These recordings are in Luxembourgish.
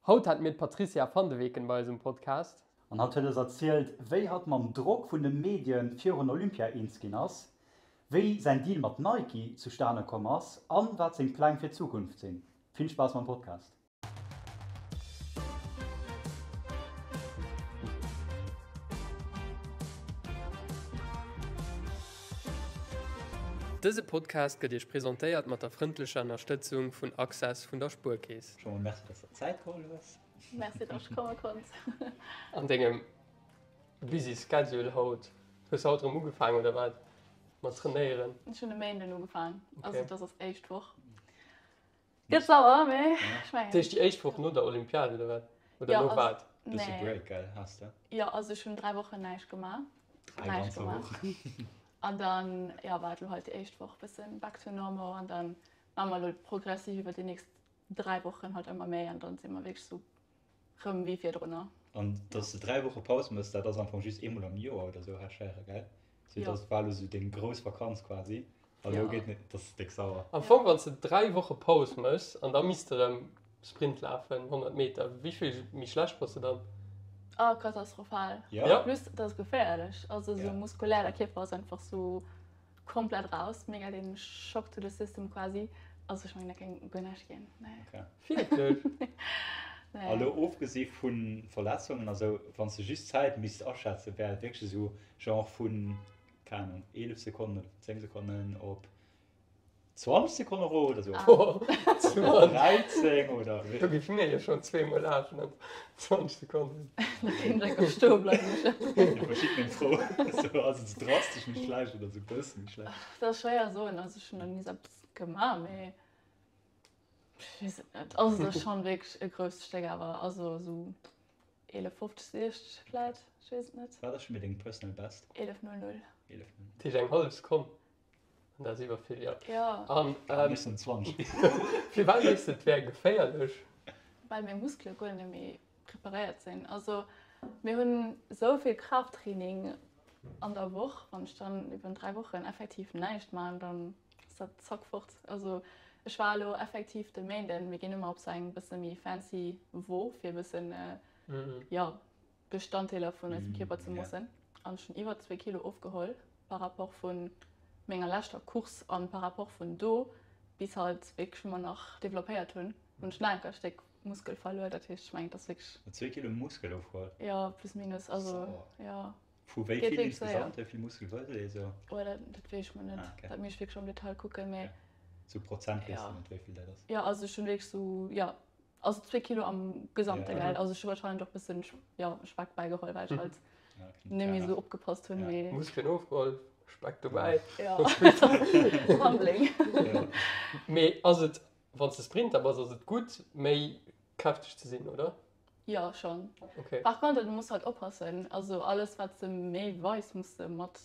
Haut hate mir d'Patricia Vandeweken bei eis um Podcast. An hatt huet eis erzielt, wéi hatt mam Drock vun de Medien virun Olympia eens ginn ass, wéi säin Deal mat Nike zustane komm ass an wat seng Pläng fir d'Zukunft sinn. Vill Spaass mam Podcast! Dëse Podcast gëtt Iech presentéiert mat der frëndlecher Ënnerstëtzung vun Access vun der Spuerkeess. Scho mol Merci, dass de der Zäit geholl hues. Merci, dass ech komme konnt. An dengem busy Schedule haut, hues de haut erëm ugefaangen oder wat mat trainéieren? Ech hunn e Méinden ugefaangen, also dat ass éischt Woch. Gëtt sauer, mee ech mengen. Dat heescht déi éischt Woch no der Olympiad oder wat? Oder Ja, no also, wat? Bësse nee. Break, gell, has de? Jo, also ech hunn 3 Wochen näischt gemaach. Dräi Näischt ganzer gemaach. Wochen. An dann, jo, war et elo halt déi éischt Woch bëssen back to normal an dann maache mer elo progressiv iwwer déi nächst 3 Wochen halt ëmmer méi an dann si mer wierklech sou Rëm wéi virdrunner. An dass de 3 Woche Paus mëss, dat ass am Fong just eemol am Joer oder sou, hat ech héieren, gell? Sou, Jo. dat war elo sou deng grouss Vakanz quasi. A lo Jo. geet net, dat ass déck sauer. Am Fong, wann s de 3 Woche Paus mëss an da misst de rëm Sprint lafen, 100 Meter, wéi vill méi schlecht bass de dann? Oh, katastrophal. Jo? Ja. Plus, dat ass geféierlech. Also sou Ja. muskulär, der Kierper ass einfach sou Komplett raus, mega den Schock to the system quasi. Also ech mengen dat géing guer näischt ginn, nee. Okay. Wierklech? Nee. A lo ofgesi vu Verletzungen a sou, wann s de just d'Zäit misst aschätzen, wär et wierklech esou Genre vun, keng Ahnung, 11 Sekonnen oder 10 Sekonnen op 20 Sekonnen erof oder sou? Boah, 20. 13 oder Do géife mir jo schonn zweemol lafen an 20 Sekonnen. Da kéint ech einfach stoe bleiwen. Jo, verschidden meng Fro. Sou, ass et sou drastesch méi schlecht oder sou bësse méi schlecht? Dat ass schwéier soen, also ech hunn nach ni sou eppes gemaach, mee ech weess et net. Also et ass schonn wierklech e grousst Stéck awer, also sou 11,50, 60 vläit, ech weess et net. Wat ass scho méi deng personal best? 11,00. 11,00. Dat heescht eng hallef Sekonn. Dat ass iwwervill, jo. Ja. An ähm, Mir 20. Firwat sees de, et wär geféierlech? Well meng Muskele guer net méi preparéiert sinn. Also mir hunn esou vill Kraafttraining an der Woch, wann ech dann iwwer 3 Wochen effektiv näischt maachen, dann ass dat zack fort. Also ech war elo effektiv de Méinden, mir ginn ëmmer op sou eng bësse méi fancy Wo fir e bëssen, jo, Bestanddeeler vun eisem Kierper ze moossen an ech hunn iwwer zwee Kilo ofgeholl par rapport vu menger leschter Course an par rapport vun do bis halt wierklech wou mer nach developpéiert hunn, hunn ech nach enker e Stéck Muskel verluer. Dat heescht ech mengen et ass wierklech. Zwee Kilo Muskel ofgeholl? Jo, plus minus, also jo. Vu wéi vill insgesamt? Wéi vill Muskel huet ee sou? Oh dat dat weess ech mol net, dat misst ech wierklech am Detail kucken, mee. Sou Prozent weess de net wéi vill dat ass? Jo, also ech hunn wierklech sou, jo. Also zwee Kilo am Gesamte, Ja. gell? Also ech hu wahrscheinlech och bëssen ja, Speck bäigeholl, well ech halt Ja, okay. net méi esou opgepasst hunn, Ja. mee Muskelen ofgeholl, Speck dobäi. ja. Humbling. Ja. Mee ass et, wann s de Sprinter bass, ass et gutt, méi kräfteg ze sinn, oder? Ja, schon. Okay. Par contre, du muss halt oppassen. Also alles, wat s de méi weis, muss de mat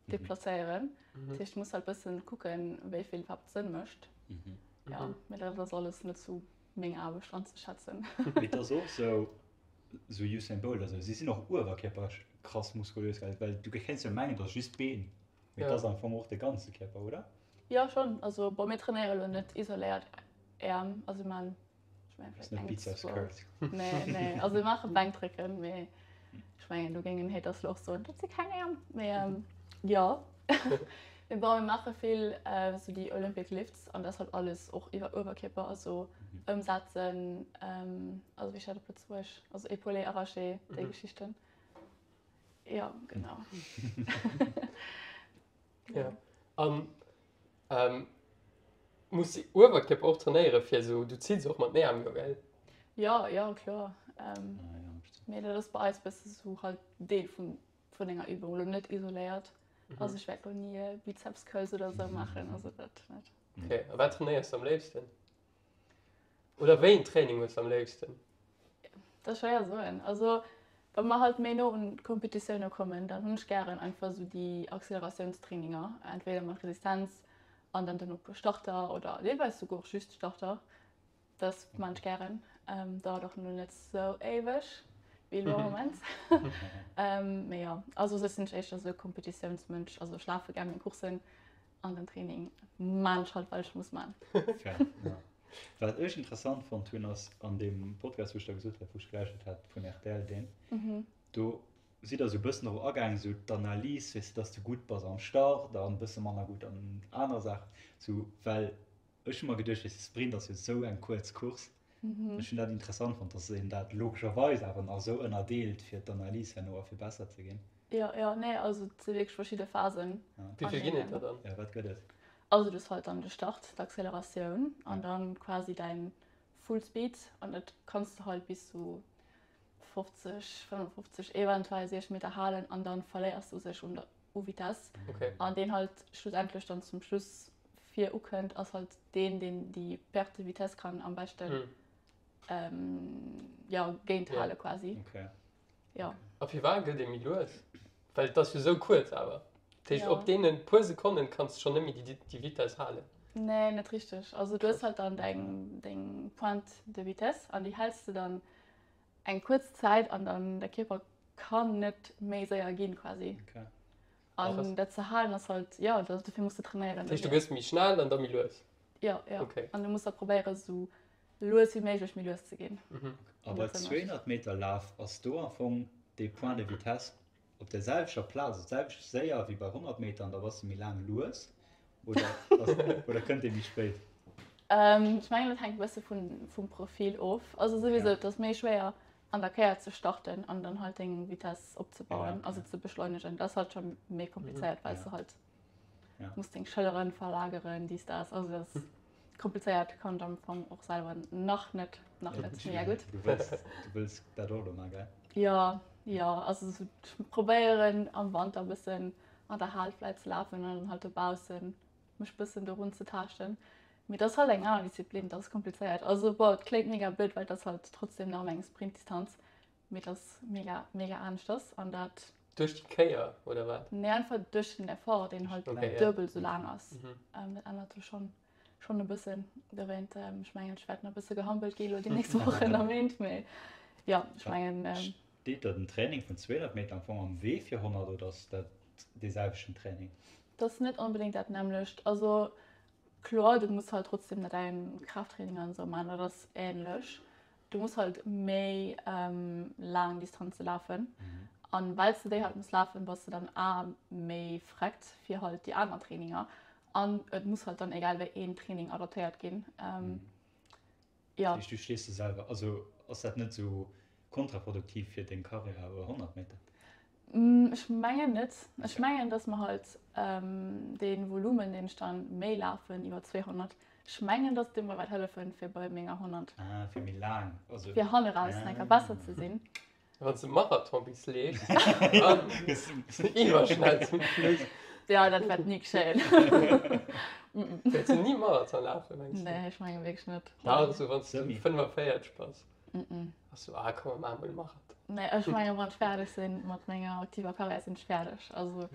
deplacéieren. Dat heescht, du muss halt bëssen kucken, wéi vill iwwerhaapt Sënn mécht. Ja, mee dat ass alles net sou meng Aarbecht anzeschätzen. Mee et ass och sou, sou Usain Bolt a sou, si sinn och Uewerkierper krass muskulös, well well du kéints jo mengen, et ass just d'Been, mee et ass am Fong och de ganze Kierper, oder? Jo, schonn. Also bon, mir trainéiere lo net isoléiert Äerm, also mir maachen, ech mengen Ass vläicht net eng, Bizeps zwou. Curls. Nee, nee, also mir maache Bänkdrécken, mee ech mengen do géingen Haters lo och soen, dat si keng Äerm. Mee jo. Mee bon, mir maache vill esou déi Olympic Lifts an dat ass halt alles och iwwer Uewerkierper, also ëmsetzen, also wéi heescht dat op Lëtzebuergesch, also Épaulé arraché, déi Geschichten. Jo, genau. Jo. An muss de Uewerkierper och trainéiere fir esou, du zills och mat den Äerm jo, gell? Jo, jo, kloer. Mee dat ass bei eis bësse sou halt Deel vum vun enger Übung, lo net isoléiert. Also ech wäert lo ni Bizeps Curls oder sou maachen, also dat net. Okay, a wat trainéiers du am léifsten? Oder wéi een Training hues du am léifsten? Dat ass schwéier soen. Also wa mer halt méi no un d'Competitioune kommen, dann hunn ech gären einfach sou déi Acceleratiounstraininger, entweder mat Resistenz an dann duerno e puer Starter oder deelweis souguer och just Starter. Dat man ech gären. Dauert och elo net sou éiweg wéi elo am Moment. Mee jo, also soss sinn ech éischter sou e Competitiounsmënsch. Also ech lafe gär meng Courssen an den Training man ech halt, well ech muss man. Fair, ja. Wat ech interessant fonnt hunn, ass an deem Podcast, wou ech der gesot hat, wou ech gelauschtert hat vun rtl, deen, do sidd der esou e bëssen drop agaangen, esou d'Analys, weess de, dass de gutt bass am Start an e bësse manner gutt an anere Saachen, esou, well ech hu mer geduecht, weess de, Sprint ass jo esou eng kuerz Course. Ech hunn dat interessant fonnt, dass een dat logescherweis awer nach esou ënnerdeelt, fir d'Analys herno a fir besser ze ginn. Jo, jo, nee, also et si wierklech verschidde Phasen. Wéi vill ginn et der dann? Jo, wat gëtt et? Also du hues halt dann de Start, d'Acceleratioun an dann quasi däin Full Speed an dat kanns de halt bis zu 50, 55, eventuell 60 Meter halen an dann verléiers du sech un der u Vitesse. Okay. An deen halt schlussendlech dann zum Schluss vir ukënnt, ass halt deen, deen déi Perte de vitesse kann am beschten mm. ähm, ja, géint hale yeah. quasi. Okay. Ja. A firwat gëtt ee méi lues? Well et ass jo sou kuerz awer. Dat heescht, Ja. op deene puer Sekonnen kanns de schonn net méi déi, déi Vitess halen. Nee, net richteg. Also du hues halt dann deng, deng Pointe de vitesse an déi häls de dann eng kuerz Zäit an dann de Kierper kann net méi séier ginn quasi. Okay. An dat ze halen ass halt, jo, dofir muss de trainéieren. Dat heescht, du gëss méi schnell an da méi lues? Jo, jo. Okay. An du muss da probéieren, esou lues wéi méiglech méi lues ze ginn. A bei 200 Meter Laf ass do am Fong dee Point de vitesse op der selwechter Plaz, also d'selwecht séier wéi bei 100 Meter an da bass de méi laang lues oder ass, oder kënnt dee méi spéit? Ech mengen dat hänkt e bësse vum Profil of. Also souwisou, et ass méi schwéier an der Kéier ze starten an dann halt deng Vitesse opzebauen, also ze beschleunegen. Dat ass halt scho méi komplizéiert, well s de halt muss deng Schëlleren verlageren, dies, das. Also dat ass komplizéiert, kann ech am Fong och selwer nach net, nach net mega gutt. Du wëlls, du wëlls dat och elo maachen, gell? Jo, jo, also sou ech probéieren am Wanter e bëssen an der Hal vläit ze lafen an dann halt dobaussen mech bëssen dorun ze taaschten. Mee dat ass halt eng aner Disziplin, dat ass komplizéiert. Also bon, et kléngt mega blöd, well et ass halt trotzdem nach ëmmer eng Sprintdistanz, mee et ass mega, mega aneschters an dat. Duerch déi Kéier oder wat? Nee, einfach duerch den Effort, deen halt okay, duebel sou laang ass. Mhm. Dat ännert do schonn, schonn e bëssen. Dowéint, ech mengen, ech wäert nach e bësse gehampelt gi lo déi nächst Wochen a Méint, mee jo, ech mengen. Steet der den Training vun 200 Meter am Fong am Wee fir 100 oder ass dat dee selwechten Training? Dat ass net onbedéngt dat nämmlecht. Also kloer, du muss halt trotzdem däin Kraafttraining an esou maachen, dat ass änlech. Du muss halt méi laang Distanze lafen. An well s de déi halt muss lafen, bass de dann a méi vreckt fir halt déi aner Traininger. An et muss halt dann egal wéi een Training adaptéiert ginn. Jo. Dat heescht, du schlees de selwer, also ass dat net esou kontraproduktiv fir deng Karriär iwwer 100 Meter? Ech mengen net. Ech mengen, datt mer halt dee Volumen, deen ech dann méi lafen iwwer 200, ech mengen, datt dee mer wäert hëllefen, fir bei menger 100. Ah, fir méi laang, also. Fir hanne raus nach eng Kéier besser ze sinn. Wann s de Marathon bis leefs, dann bass de iwwerschnell zum Schluss. Jo, dat wäert ni geschéien. Wäerts de ni Marathon lafen, mengs du? Nee, ech menge wierklech net. Dach, esou wann s du 45 bass. Ass sou, ah komm, mer maache mol e Marathon. Nee, ech menge wann ech fäerdeg sinn mat menger aktiver Karriär, sinn ech fäerdeg. Also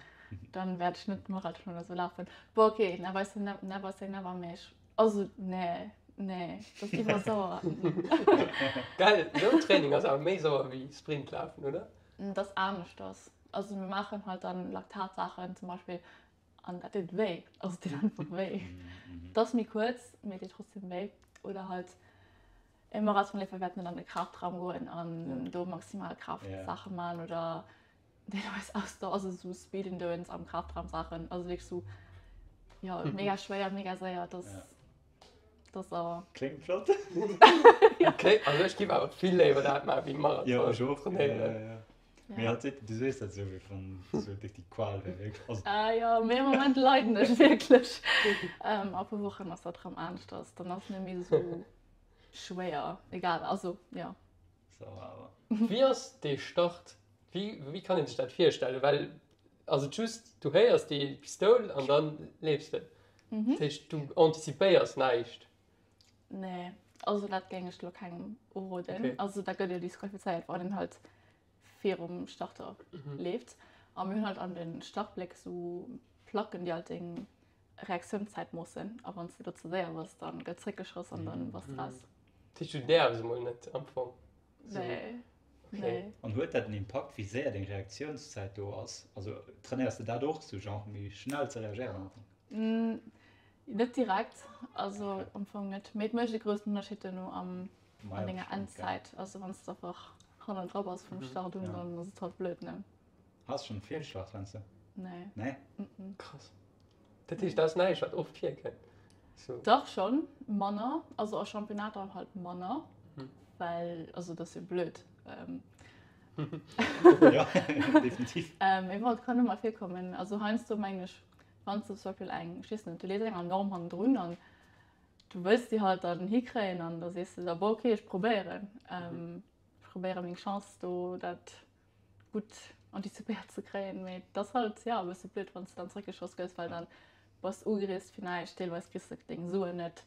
dann wäert ech net Marathon oder sou lafen. Bon, okay, never say never say never, mee ech Also nee, nee, dat ass iwwer sauer. Gell, esou Training ass awer méi sauer wéi Sprint lafen, oder? Dat ass aneschters. Also mir maachen halt dann Laktatsaachen zum Beispill an dat deet wéi. Also et deet einfach wéi. Et ass méi kuerz, mee et deet trotzdem wéi. Oder halt e Marathonleefer wäert net an de Kraftraum goen an do maximal Kraftsaache maachen oder deelweis Ausdauer, also sou Speed Endurance am Kraftraum Saachen, also wierklech sou jo mega schwéier, mega séier, dat dat ass awer. Kléngt flott. Okay, also ech giff awer vill léiwer dat maachen wéi Marathon Jo, ech och. trainéieren. Ja, ja, ja. Mee halt seet, du sees dat sou wéi wann sou déck déi Qual wär wierklech. Also. Ah jo, mee am Moment leiden ech wierklech. A puer Wochen ass dat rëm aneschters, dann ass net méi sou schwéier, egal, also jo. Wéi ass dee Start? Wéi, wéi kann een sech dat virstellen? Well ass et just, du héiers déi Pistoul an da leefs de? Dat heescht, du antizipéiers näischt? Nee, also dat géing ech elo kengem uroden. Also da gëtt jo disqualifizéiert, wann een halt virum Starter leeft. A mir hunn halt an de Startbléck esou Placken, déi halt deng Reaktiounszäit moossen. A wann s de do ze séier bass, da gëtt zréckgeschoss an dann bass de raus. Dat heescht, du däerfs emol net am Fong sou. Nee, nee. An huet dat en Impakt, wéi séier deng Reaktiounszäit do ass? Also trainéiers de dat och, sou genre méi schnell ze reagéieren am Fong? Net direkt, also am Fong net. Mee et mécht e groussen Ënnerscheed duerno am, an denger Endzäit. Also wann s de einfach hannendra bass vum Start un, dann ass et halt blöd, ne? Has schonn Fehlstart heiansdo? Nee. Nee? Krass. Dat heescht, dat ass näischt, wat oft virkënnt? So. Dach schonn, manner. Also a Championnater halt manner, well, also dat ass jo blöd. Ja, definitiv. Mee bon, et kann ëmmer virkommen. Also heiansdo mengen ech, wann s de zum Beispill eng, ech weess net, du lees enger Norm hannendrun an du wëlls déi halt dann hikréien an da sees de der, bon okay, ech probéieren. Ech probéiere meng Chance do dat gutt antizipéiert ze kréien, mee et ass halt jo e bësse blöd, wann s de dann zeréckgeschoss gëss, well dann bass de ugereest fir näischt, deelweis kriss de deng Suen net,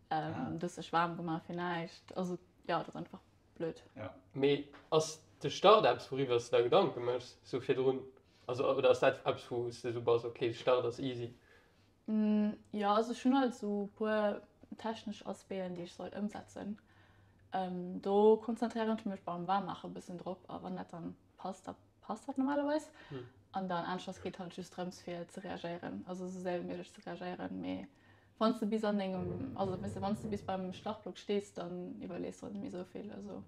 du hues dech waarm gemaach fir näischt, also jo, et ass einfach blöd. Mee ass de Start eppes, wouriwwer s de der Gedanke méchs sou virdrun? Also oder ass dat eppes, wou s de sou bass, ok, de Start ass easy? Jo, also ech hunn halt esou e puer technesch Aspecten, déi ech soll ëmsetzen. Do konzentréieren ech mech beim Waarmmaache e bëssen drop a wann dat dann passt, da passt dat normalerweis. An dann aneschters geet halt just drëms fir ze reagéieren, also esou séier wéi méiglech ze reagéieren. Mee wann s de bis an dengem, also weess de, wann s de bis beim Startblock stees, dann iwwerlees de net méi esou vill. Also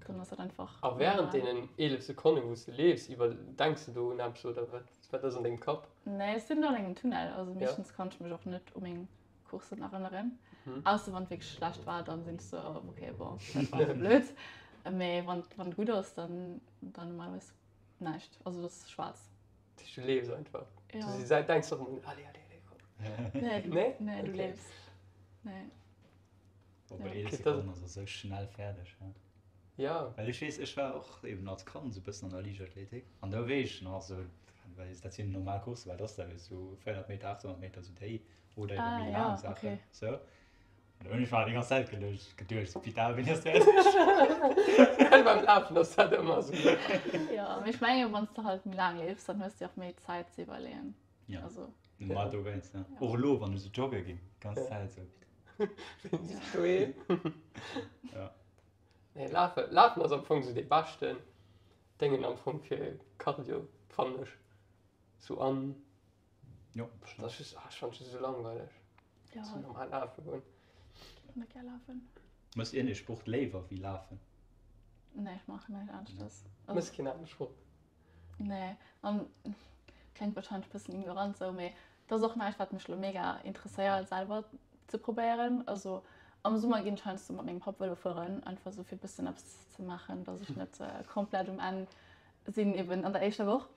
dann ass dat einfach A wärend normal. deenen 11 Sekonnen, wou s de leefs, iwwer, denks de do un eppes oder wat? Wat ass an dengem Kapp? Nee, ech sinn do an engem Tunnel, also meeschtens kann ech mech och net u meng Courssen erënneren. Ausser wann et wierklech schlecht war, dann sinn ech sou, oh okay, bon, dat war elo blöd. Mee wann wann et gutt ass, dann dann normalerweis näischt. Also dat ass schwaarz. Dat heescht, du leefs einfach? Ja. Du si denks och emol, allez, allez, allez, komm. Nee, Nee? nee, du Okay. leefs. Nee. Boah, bei Ja. 11 Okay, dat- Sekonnen ass esou schnell fäerdeg. Ja. Ja. Well ech weess, ech war och eben als Kand esou e bëssen an der Liichtathletik an do weess ech nach esou, well dat sinn normal Courssen, wat ass dat, esou 400 Meter, 800 Meter, esou déi oder eben Ah, méi ja, laang Saachen, okay. esou. An do hunn ech mer déi ganz Zäit geduecht, geduecht, putain, wéini ass fäerdeg? Well beim Lafen ass dat ëmmer esou. Ja, mee ech mengen, wann s de halt méi laang leefs, dann hues de och méi Zäit ze iwwerleeën. Ja. Also. Ma dowéinst, ne. Och elo, wann ech esou jogge ginn, d'ganz Zäit esou. Wéini sinn ech doheem? Ja. Nee, lafen, lafen ass am Fong sou dee beschten Déngen am Fong fir Cardio, fannen ech. Sou an Jo, dat ass just, ah, ech fannen just sou langweileg. Ja. Sou normal lafe goen. Ech ginn net gär lafen. Mëss iergendee Sport léiwer wéi lafen? Nee, ech maachen näischt aneschtes. Mëss keen anere Sport? Nee, an kléngt wahrscheinlech e bëssen ignorant sou, mee dat ass och näischt wat mech lo mega interesséiert selwer ze probéieren. Also am Summer ginn ech heiansdo mat mengem Papp Vëlo fueren, einfach sou fir e bëssen eppes ze maachen, dass ech net komplett um Enn sinn eben an der éischter Woch.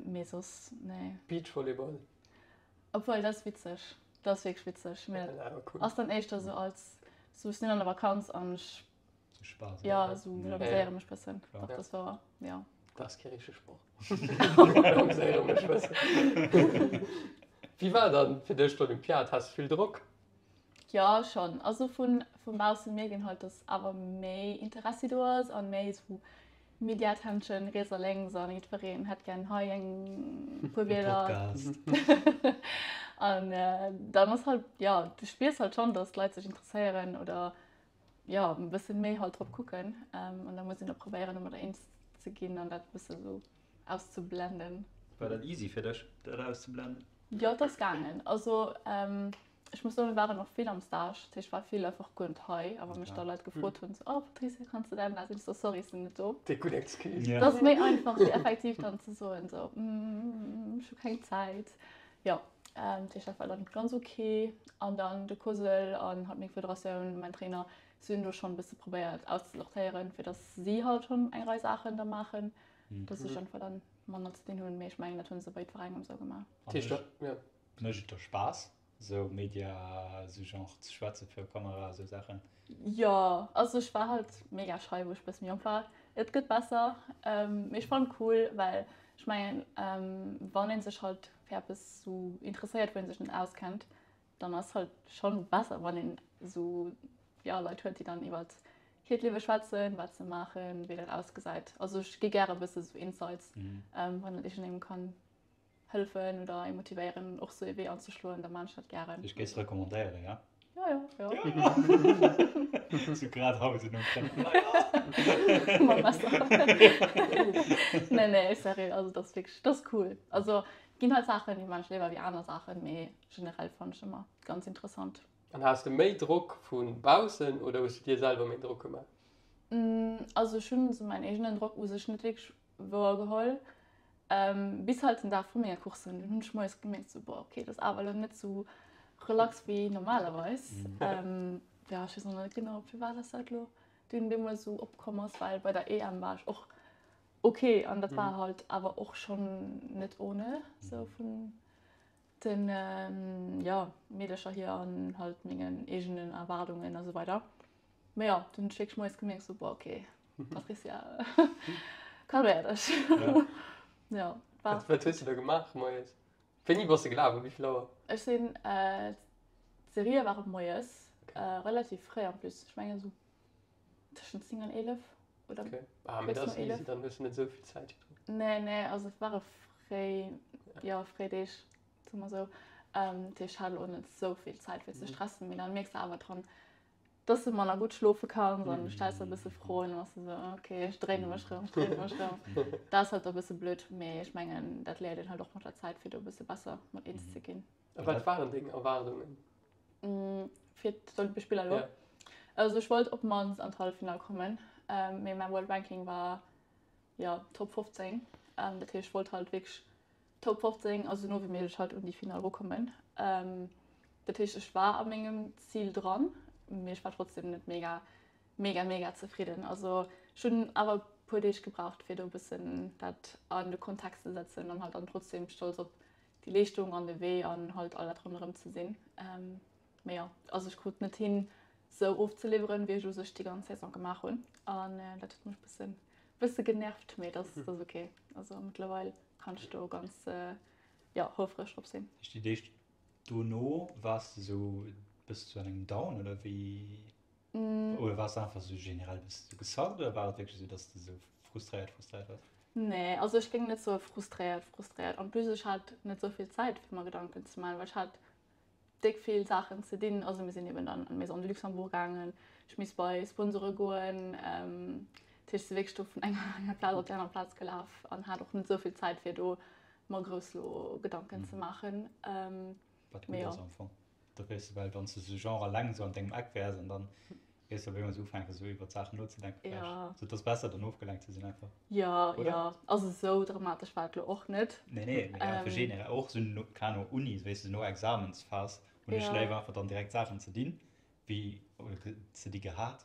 Mee soss nee. Beachvolleyball? Obwuel dat ass witzeg, dat ass wierklech witzeg, mee dat ass dann éischter sou als sou ech sinn an der Vakanz an ech Spaß. Ja, so ja. amuséiere mech bëssen. Dach, das war, ja. Dat ass kee richtege Sport. Amuséiere mech bëssen. Wéi war dann fir dech d'Olympiad? Has du vill Drock? Ja, schon. Also vun, vun baussen mierkt een halt, dass awer méi Interessi do ass an méi sou Media Attention riets a lénks an jiddwereen hätt gär hei eng puer Wierder. Podcast. An dann ass halt, ja, du spiers halt schon, dass d'Leit sech interesséieren oder jo e bëssen méi halt drop kucken an da muss een och probéieren domadder eens ze ginn an dat e bësse sou auszeblenden. War dat easy fir dech dat auszeblenden? Jo et ass gaangen. Also ech muss soen mir waren och vill am Stage, dat heescht ech war vill einfach guer net hei a wa mech da Leit gefrot hunn sou oh Patricia kanns de dat an dat, sinn ech sou sorry ech sinn net do. Déi gutt Excuse. Dat ass méi einfach wéi effektiv dann ze soen sou ech hu keng Zäit. Jo, dat heescht dat war dann ganz ok. An dann de Cosel an halt meng Federatioun, mäin Trainer, si hunn do schonn e bësse probéiert auszesortéieren, fir datt si halt schonn eng Rei Saachen da maachen, datt ech einfach dann manner ze dinn hunn. Mee ech mengen, dat hu se bei jiddwerengem esou gemaach. Dat heescht, jo. Mécht et der Spaass, esou Media, esou Genre ze schwätze fir Kamera, esou Saachen? Jo, also ech war halt mega schei wou ech bëssen méi jonk war. Et gëtt besser, mee ech fannen et cool, well ech mengen wann een sech halt fir eppes sou interesséiert wou een sech net auskennt, dann ass halt schonn besser wann een sou jo Leit huet déi dann iwwert hiert Liewe schwätzen, wat se maachen, wéi dat ausgesäit. Also ech gi gäre bësse sou Insights wann dat iergendengem kann hëllefen oder ee motivéieren och sou ee Wee anzeschloen, da maan ech dat gären. Ech géif recommandéieren, ja? Jo, jo, jo. Sou grad haut en Umfang. Mam Messer. Nee, nee, sérieux, also dat ass wierklech, dat ass cool. Also. Ginn halt Saachen, déi maan ech léiwer wéi aner Saachen, mee generell fannen ech ëmmer ganz interessant. An has de méi Drock vu baussen oder hues du dir selwer méi Drock gemaach? Also ech hunn esou mäin eegenen Drock u sech net wierklech wouer geholl, bis halt den Dag vu menger Course. Dunn hunn ech moies gemierkt esou, boah okay, dat ass awer elo net esou relax wéi normalerweis. Jo, ech weess och net genau firwat dass dat elo dunn deemools esou opkomm ass, well bei der EM war ech och Ok, an dat war halt awer och schonn net ohne, sou vun den, jo, Meedercher hier an halt mengen eegenen Erwaardungen a sou weider. Mee jo, dunn hunn ech wierklech moies gemierkt, sou, boah, ok, Patricia, calméier dech. Jo, war. Wat hues du da gemaach moies? Wéini bass de gelaf? Um wéi vill Auer? Ech sinn, d'Serie ware moies, relativ fréi en plus, ech mengen esou Tëschent 10 an 11 oder okay. ah, mee das easy, dann hues du net esou vill Zäit virdrun. Nee, nee, also et ware fréi, ja, fréi Deeg, soe mer esou. Ähm, dat heescht, ech hat elo net esou vill Zäit fir ze stressen, mee dann mierks de awer dran, dass de manner gutt schlofe kanns an du stells der e bësse Froen an bass du esou, okay, ech dréine mech rëm, ech dréine mech rëm. Dat ass halt e bësse blöd, mee ech mengen, dat léiert een halt och mat der Zäit, fir do e bësse besser mat eens ze ginn. A wat waren deng Erwaardungen? Fir d'Olympesch Spiller elo? Also ech wollt op d'mannst an d'Halleffinall kommen, mee mäi World Ranking war jo Top 15. Dat heescht ech wollt halt wierklech Top 15, also esou no wéi méiglech halt un déi Finall erukommen. Dat heescht ech war a mengem Zil dran, mee ech war trotzdem net mega mega mega zefridden. Also ech hunn awer e puer Deeg gebraucht fir do e bëssen dat an de Kontext ze setzen an halt dann trotzdem stolz op déi Leeschtung an de Wee an halt all dat ronderëm ze sinn. Mee jo, also ech krut net hin sou ofzeliwweren, wéi ech u sech déi ganz Saison gemaach hunn an dat huet mech bëssen bësse genervt, mee dat ass ok. Also mëttlerweil kann ech do ganz jo houfreg drop sinn. Heescht déi Deeg dono waars de sou bëss sou an engem Down oder wéi? Oder waars de einfach sou generell bëssen sou gesackt oder war et wierklech sou, dass de sou frustréiert frustréiert waars? Nee, also ech géing net soe frustréiert frustréiert. En plus ech hat net sou vill Zäit fir mer Gedanken ze maachen, well ech hat déck vill Saachen ze dinn. Also mir sinn eben dann an d'Maison de Luxembourg gaangen, ech misst bei Sponsore goen, dat heescht ech si wierklech do vun enger Plaz op déi aner Plaz gelaf an hat och net sou vill Zäit fir do mer grouss lo Gedanken ze maachen. Wat gutt ass am Fong. Da weess de, well wann s de sou genre alleng sou an dengem Eck wäers an dann géifs de op eemol sou ufänken sou iwwer d'Saachen nozedenken vläicht. Ja. Sou, et ass besser dann ofgelenkt ze sinn einfach. Ja, Oder? ja. Also sou dramatesch war et lo och net. Nee, nee, mee einfach Ähm. generell och sou no, keng Ahnung, Uni, weess de, no Examensphas hunn ech Ja. léiwer einfach dann direkt Saachen ze dinn, wéi, oder ze di gehat,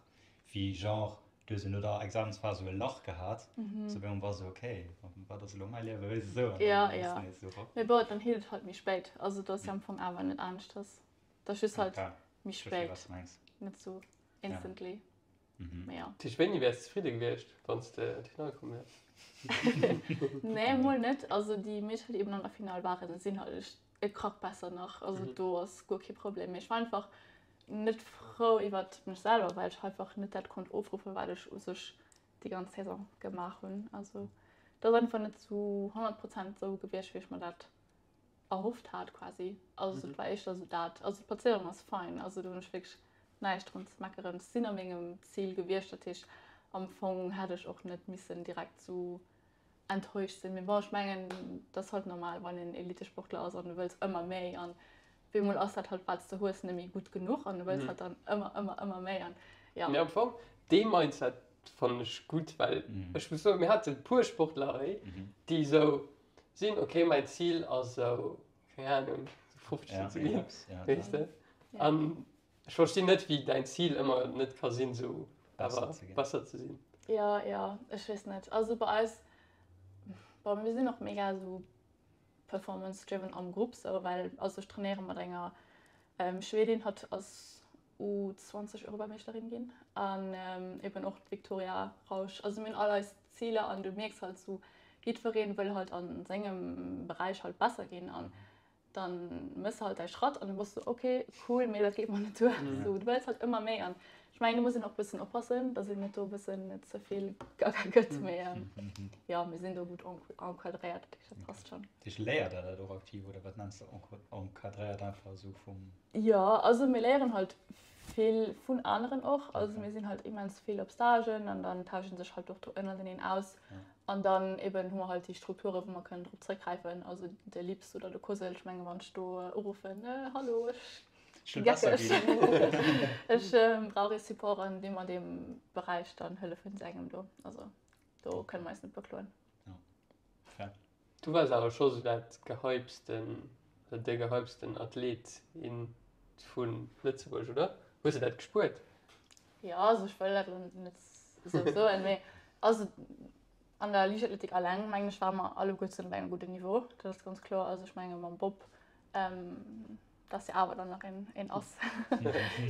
wéi genre du hues no der Examensphas esou e Lach gehat, sou op eemol war sou okay, wat ass elo mäi Liewen, weess de sou, an Ja, dann ja. ass nees sou erop. Mee bon, dann heet et halt méi spéit. Also et ass jo am Fong awer net aneschters. Et ass just Ja, halt klar, méi ech versti spéit, wat s de mengs. net sou Ja. instantly. Mee ja. Dat heescht, wéini wäers de zefridde gewiescht, wann s de an d'Finall komm wäers? Nee, mol net. Also déi Meedercher, déi eben an der Finall waren, sinn halt e Krack besser nach. Also do ass guer kee Problem. Mee ech war einfach net frou iwwert mech selwer, well ech einfach net dat konnt ofruffen, wat ech u sech déi ganz Saison gemaach hunn. Also et ass einfach net zu 100 Prozent esou gewiescht, wéi ech mer dat erhofft hat quasi. Also et war éischter esou dat. Also d'Plazéierung ass fein, also do hunn ech wierklech näischt drun ze meckeren. Ech sinn a mengem Zil gewiescht, dat heescht am Fong hätt ech och net missen direkt esou enttäuscht sinn. Mee bon, ech mengen, dat ass halt normal, wann een Elitesportler ass an du wëlls ëmmer méi an op eemol ass dat halt, wat s de hues, net méi gutt genuch an du wëlls halt dann ëmmer, ëmmer, ëmmer méi an ja. Mee am Fong, dee Mindset fannen ech gutt, well ech muss soen, mir haten e puer Sportler hei, déi esou sinn, okay, mäin Zil ass esou, keng Ahnung, esou 15 ze ginn, weess de. An Ech verstinn net wéi däin Zil ëmmer net ka sinn sou awer besser ze sinn. Jo jo ech weess net also bei eis bon mir sinn och mega sou performance driven am Grupp sou well also ech trainéiere mat enger Schwedin hatt ass U20 Europameeschterin ginn an eben och d'Victoria Rausch also mir hunn all eis Ziler an du mierks halt sou jiddwereen wëll halt a sengem Beräich halt besser ginn an dann mëss halt däi Schratt an du bass sou ok cool, mee dat geet mer net duer. Sou du wëlls halt ëmmer méi an Ech mengen, do muss een och e bëssen oppassen, datt een net do e bëssen net ze vill gaga gëtt. Mee jo, mir sinn do gutt encadréiert, dat heescht, dat passt schonn. Dat heescht, léiert Der dat och aktiv oder wat nenns de encadréiert einfach esou vum. Jo, also mir léieren halt vill vun aneren och. Also mir sinn halt immens vill op Stagen an dann tausche sech halt och do ënnerteneen aus. An dann eben hu mer halt déi Strukture wou mer kënnen drop zréckgräifen, also de LIPS oder de COSL. Ech menge wann ech do uruffen, Hallo, ech Ech brauch ee Support an deem an deem Beräich, dann hëllefen se engem do. Also do kënne mer eis net bekloen. Du waars awer scho sou dat gehypsten oder de gehypsten Athlet, in vu Lëtzebuerg, oder? Hues de dat gespuert? Jo, also ech wëll dat elo net esou soen, mee also an der Liichtathletik alleng mengen ech ware mer alleguerten op engem gudden Niveau, dat ass ganz kloer. Also ech menge mam Bob, dat ass jo awer dann nach een een Ass,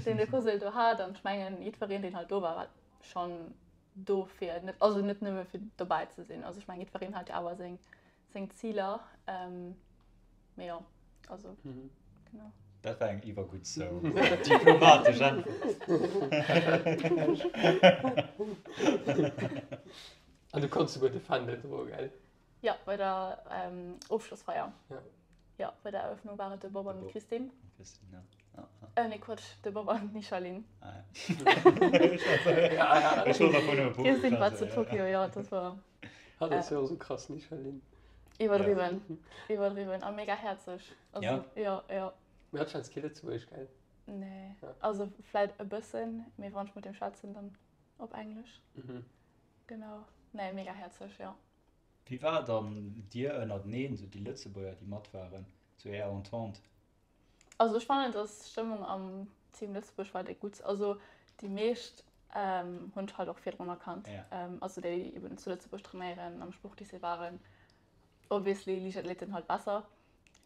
deen de Cosel do hat an ech mengen jiddwereen deen halt do war, war schonn do fir net, also net nëmme fir dobäi ze sinn. Also ech mengen jiddwereen hat jo awer seng seng Ziler, mee jo, also genau. Dat war eng iwwergutt sou diplomatesch Äntwert. An du konns souguer de Fändel droen, gell? Jo, bei der Ofschlossfeier. Jo, bei der Eröffnung war et de Bob an d'Christine. Äh, nee, Quatsch, de Bob an d'Michaline. Ah, ja. Christine war zu Tokio, jo, dat war. Hatt ass jo och esou krass, d'Michaline. Iwwerdriwwen, iwwerdriwwen a mega häerzeg. Also, ja? Jo, jo. Mee hatt schwätzt kee Lëtzebuergesch, gell? Nee, also vläit e bëssen, mee wann ech mat him schwätzen, dann op Englesch. Mhm. Genau. Nee, mega häerzeg, jo. Wéi war dann dir ënnerteneen, sou déi Lëtzebuerger, déi mat waren, sou är Entente? Also ech fannen dass d'Stëmmung am Team Lëtzebuerg war déck gutt. Also déi meescht hunn ech halt och virdrun erkannt. Also déi déi eben zu Lëtzebuerg trainéieren, am Sportlycée waren. Obviously Liichtathleten halt besser.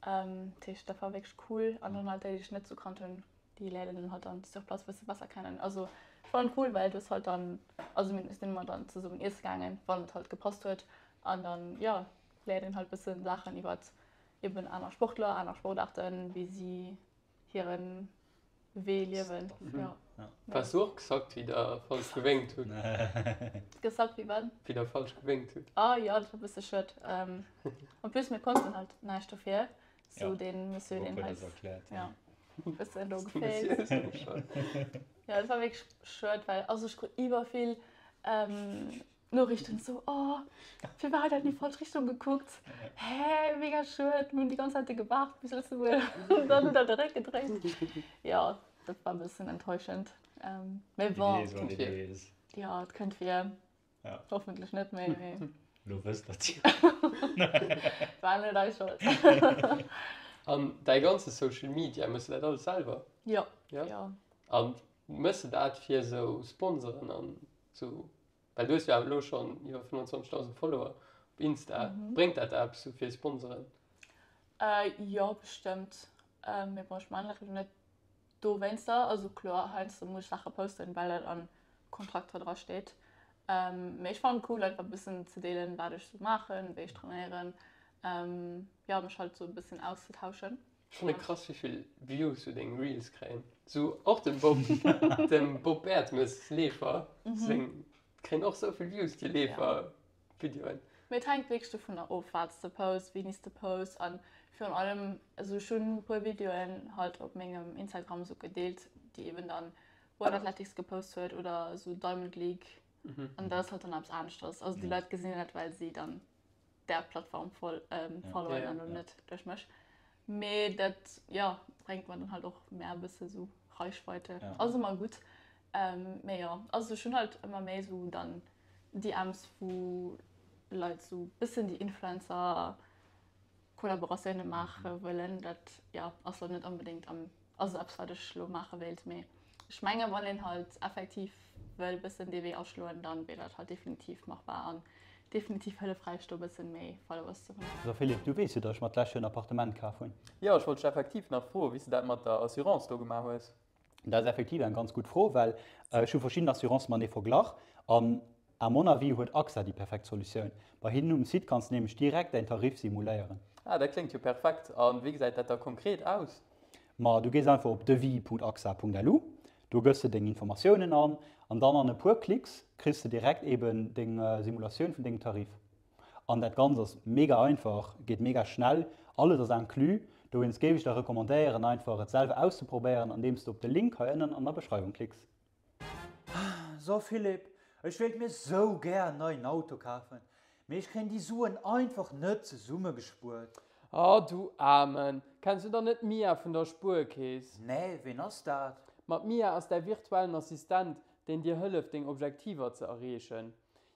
Dat heescht dat war wierklech cool. An dann halt déi déi ech net sou kannt hunn, déi léiert een dann halt dann sur place e bësse besser kennen. Also ech fannen et cool, well du hues halt dann, also mir sinn ëmmer dann zesummen iesse gaangen, wann et halt gepasst huet. An dann jo léiert een halt bëssen Saachen iwwert eben aner Sportler, aner Sportaarten, wéi si hiren Wee liewen. Mhm. Ja. Waars du och gesackt, wéi der falsch gewénkt hutt? Gesackt wéi wat? Wéi der falsch gewénkt hutt. Ah jo, dat war e bësse schued. En plus mir konnten halt näischt dofir. Sou deen Monsieur, deen huet ja e bëssen do gefailt. Ja, dat war wierklech schued, well also ech krut iwwervill Noriichten sou, oh, firwat huet dat an déi falsch Richtung gekuckt? Hä, mega schued, mir hunn déi ganz Zäit gewaart bis Lëtzebuerg an dann huet der de Réck gedréit. Jo, dat war e bëssen enttäuschend. Mee bon, jo, et kënnt vir. Hoffentlech net méi, mee. Lo wësst der et jo. War net eis Schold. An däi ganze Social Media, méchs de dat alles selwer? Jo, jo. An méchs de dat fir esou Sponsoren an esou? Well du hues jo awer elo schonn iwwer 25.000 Follower op Insta. Bréngt dat der eppes sou fir Sponsoren? Jo, bestëmmt. Mee bon, ech maachen dat elo net dowéinster. Also kloer, heiansdo muss ech Saache posten, well dat an Kontrakter dra steet. Mee ech fannen et cool, einfach e bëssen ze deelen, wat ech sou maachen, wéi ech trainéieren. Jo, mech halt sou e bëssen auszetauschen. Ech fannen et krass wéivill Views sou deng Reels kréien. Sou och dem Bob dem Bob Bertemes Leefer seng kréien och sou vill Views déi Leefer Videoen. Mee et hänkt wierklech dovunner of wat s de posts, wéini s de posts an virun allem, also ech hunn e puer Videoen halt op mengem Instagram sou gedeelt, déi eben dann World Athletics gepost huet oder sou Diamond League an dat ass halt dann eppes aneschters. Also déi Leit gesinn dat well si dann där Plattform voll ähm, followen an ja, net duerch mech. Mee dat ja, bréngt mer dann halt och mehr e bësse sou Reichweite. Ja. Also ëmmer gutt. Ähm, mee ja, also ech hunn halt ëmmer méi sou dann DMs wou Leit sou bëssen déi Influencer Kollaboratioune maache wëllen. Dat ja, ass lo net onbedéngt am Also eppes wat ech lo maache wéilt, mee ech menge wann een halt effektiv wëll bëssen dee Wee aschloen, dann wier dat halt definitiv machbar an definitiv hëllefräich do bëssen méi Followers ze hunn. So Philippe, du weess jo, datt ech mer d'lescht Joer en Appartement kaf hunn. Jo, ech wollt dech effektiv nach froen, wéi s de dat mat der Assurance do gemaach hues. Dat ass effektiv eng ganz gutt Fro, well ech hu verschidden Assurancë matenee verglach an À mon avis huet AXA déi perfekt Solutioun. Bei hinnen um Site kanns de nämlech direkt däin Tarif simuléieren. Ah, dat kléngt jo perfekt. A wéi gesäit dat da konkret aus? Ma du gees einfach op devis.axa.lu. Do gëss de deng Informatiounen an an dann an e puer Klicks kriss de direkt eben deng Simulatioun vun dengem Tarif. An dat Ganzt ass mega einfach, geet mega schnell, alles ass inclus. Dowéinst géif ech der recommandéieren einfach et selwer auszeprobéieren andeems de op de Link hei ënnen an der Beschreiwung klicks. So Philippe, ech wéilt mir sou gär en neien Auto kafen, mee ech kréien déi Suen einfach net zesummegespuert. Oh du Aarmen, kenns du dann net d'Mia vun der Spuerkeess? Nee, ween ass dat? Ma d'Mia ass däi virtuellen Assistent, deen dir hëlleft deng Objektiver ze erreechen.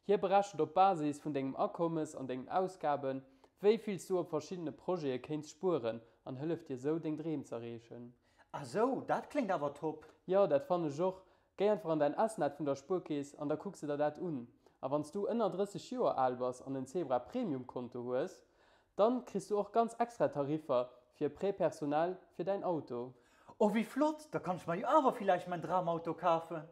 Hie berechent op Basis vun dengem Akommes an dengen Ausgaben, wéi vill s du op verschiddene Projete kéints spueren an hëlleft dir sou deng Dreem z'erreechen. Ah sou, dat kléngt awer top! Jo, dat fannen ech och. Géi einfach an däin S-Net vun der Spuerkeess an da kucks de der dat un. A wann s du ënner 30 Joer al bass an en Zebra Premium Konto hues, dann kriss du och ganz extra Tariffer fir Prêt personnel fir däin Auto. Oh wéi flott, da kann ech mer jo awer villäicht mäin Dramauto kafen!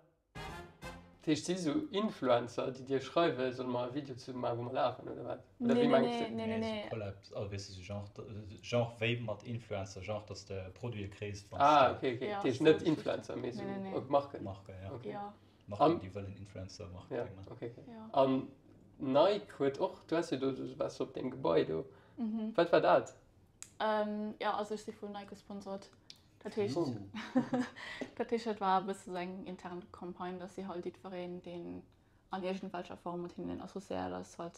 Dat heescht, si sou Influencer, déi dir schreiwen, solle mer e Video zesumme maachen, wou mer lafen, oder wat? Oder wéi Nee, mengs de? nee, nee, nee, Nee, sou nee. Collabs, also weess de, sou Genre, Genre wéi mat Influencer, Genre dass de Produite kriss, wann s Ah, de. okay, okay. Ja, Dat heescht sou net Geschichten. Influencer, mee Nee, sou nee, nee. ok, Marken. Marken, ja. Okay. Ja. Marken, An, déi wëllen Influencer-Marketing ja, maachen. okay, okay. Ja. An Nike huet och, du has jo do, du waars op deem Gebai do. Mhm. Wat war dat? Ähm, ja, also ech si vun Nike gesponsert. Dat heescht, dat heescht, dat war e bësse sou eng intern Campagne, dass si halt jiddwereen, deen an iergendwelcher Form mat hinnen associéiert ass, halt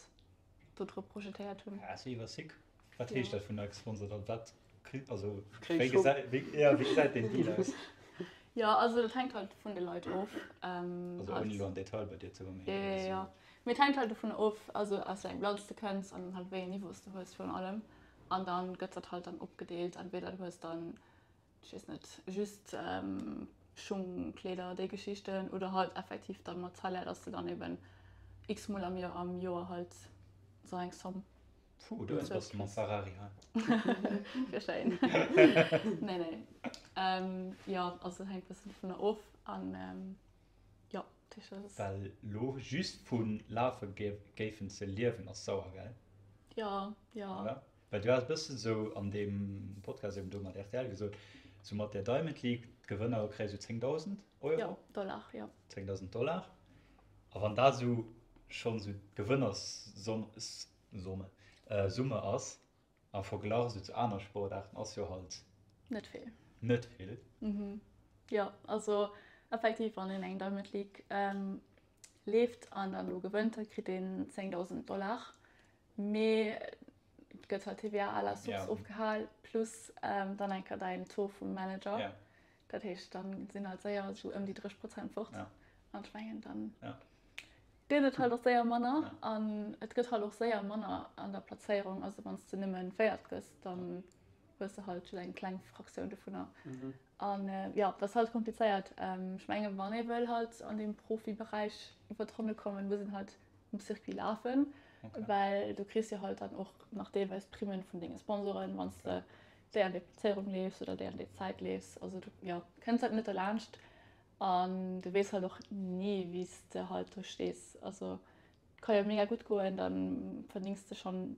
do drop projetéiert hunn. Ah, ass jo iwwer sick. Wat heescht Ja. dat vun Nike gesponsert? Also wat kritt, also Kréich wéi Schung. gesäit, wéi, ja, wéi gesäit deen Deal aus? Jo, also dat hänkt halt vun de Leit of. Ähm, Also ouni halt, elo an Detail bei dir ze goen, jo, mee jo, esou. jo. Mee et hänkt halt dovun of, also aus wéi engem Land s de kënns an halt wéi een Niveau s de hues virun allem. An dann gëtt dat halt dann opgedeelt, entweder du hues dann, ech weess net, just Schung, Kleeder, déi Geschichten oder halt effektiv dann mat Salaire, dass de dann eben x-mol am Joer am Joer halt esou eng Somm Puh, du bezuelt bass de mam kriss. Ferrari hei. Wier schéin. Nee, nee. Jo, also dat hänkt e bëssen dovunner of an jo, dat heescht, dat ass. Well lo just vu lafe géifen ze liewen ass sauer, gell? Jo, jo. Oder? Well du has bëssen sou an deem Podcast eben do mat rtl gesot, sou mat der Diamond League, d'Gewënner kréie sou 10.000 Euro. Jo, Dollar, jo. 10.000 Dollar. A wann dat sou schonn sou d'Gewënnersomme, Summe ass, am Verglach sou zu aner Sportaarten, ass jo halt. Net vill. Net vill. Jo, also effektiv, wann een eng Diamond League leeft an dann do gewënnt, da kritt een 10.000 Dollar. Mee et gëtt halt TVA à la source ofgehal, plus dann eng Kéier däin Taux vum Manager. Dat heescht, dann sinn halt séier esou ëm déi 30 Prozent fort. An ech mengen, dann gëtt et halt och séier manner. An et gëtt halt och séier manner an der Plazéierung. Also wann s de nëmme Véiert gëss, dann hues de halt just eng kleng Fraktioun dovunner. An jo, dat ass halt komplizéiert. Ech mengen, wann ee wëll halt an deem Profiberäich iwwer d'Ronne kommen, muss een halt um Circuit lafen, okay. well du kriss jo halt dann och nach deelweis Primmen vun denge Sponsoren, wann s de déi an déi Plazéierung leefs oder déi an déi Zäit leefs. Also du jo, kënns halt net derlaanscht an du weess halt och ni, wéi s de halt do stees. Also et ka jo mega gutt goen, da verdéngs de schonn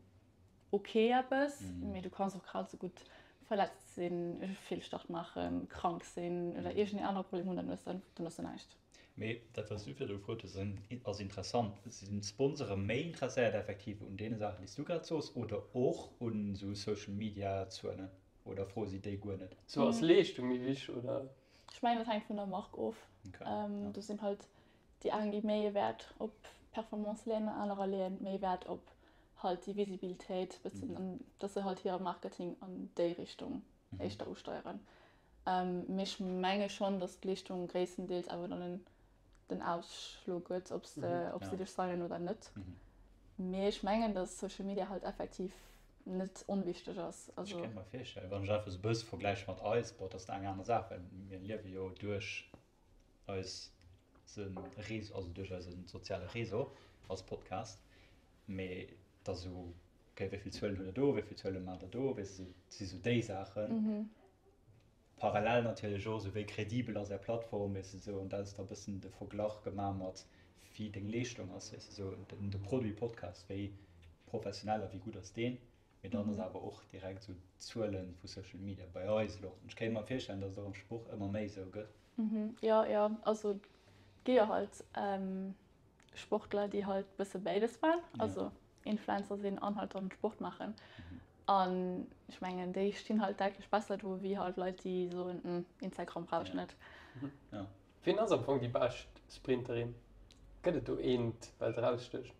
ok eppes, mee du kanns och grad esou gutt verletzt sinn, e Feelstart maachen, krank sinn oder iergendeen anere Problem hunn, dann hues de dann hues de näischt. Mee dat, wat s du virdru gefrot hues, ass interessant. Sinn d'Sponsore méi interesséiert effektiv un deene Saachen, déi s du grad soos, oder och un esou Social-Media-Zuelen? Oder froe si déi guer net? Sou ass Leeschtung méi wichteg, oder? Ech mengen, dat hänkt vun der Mark of. Do sinn halt déi eng, déi méi Wäert op Performance leeën, an anerer leeën méi Wäert op halt déi Visibilitéit, bëssen, an dass se halt hire Marketing an déi Richtung éischter usteieren. Mee ech menge schonn, datt d'Leeschtung gréisstendeels awer dann den Ausschlo gëtt, ob se ob se dech signen oder net. Mee ech mengen, datt Social Media halt effektiv net onwichteg ass. Ech kéint mer virstellen, wann ech einfach esou e bësse vergläiche mat eis, bon, dat ass eng aner Saach, well mir liewe jo duerch eise Réseau, also duerch eise soziale Réseau als Podcast, mee da sou, okay, wéi vill Zuelen hutt der do, wéi vill Zuele maacht der do, weess de, si sou déi Saachen. Parallel natierlech och esou, wéi kredibel ass är Plattform, weess de esou, an dat ass da e bëssen de Verglach gemaach mat wéi deng Leeschtung ass, weess de esou, den de Produit Podcast, wéi professionell a wéi gutt ass deen, mee dann ass awer och direkt esou d'Zuele vu Social Media bei eis elo. Ech kéint mer virstellen, datt et och am Sport ëmmer méi esou gëtt. Jo, jo, also et gi jo halt Sportler, déi halt bësse béides maachen, also Influencer sinn an halt dann Sport maachen. An ech mengen, déi stinn halt däitlech besser do wéi halt Leit, déi soen, Instagram brauch ech net. Wien ass am Fong déi bescht Sprinterin? Gëtt et do eent, wat erausstécht?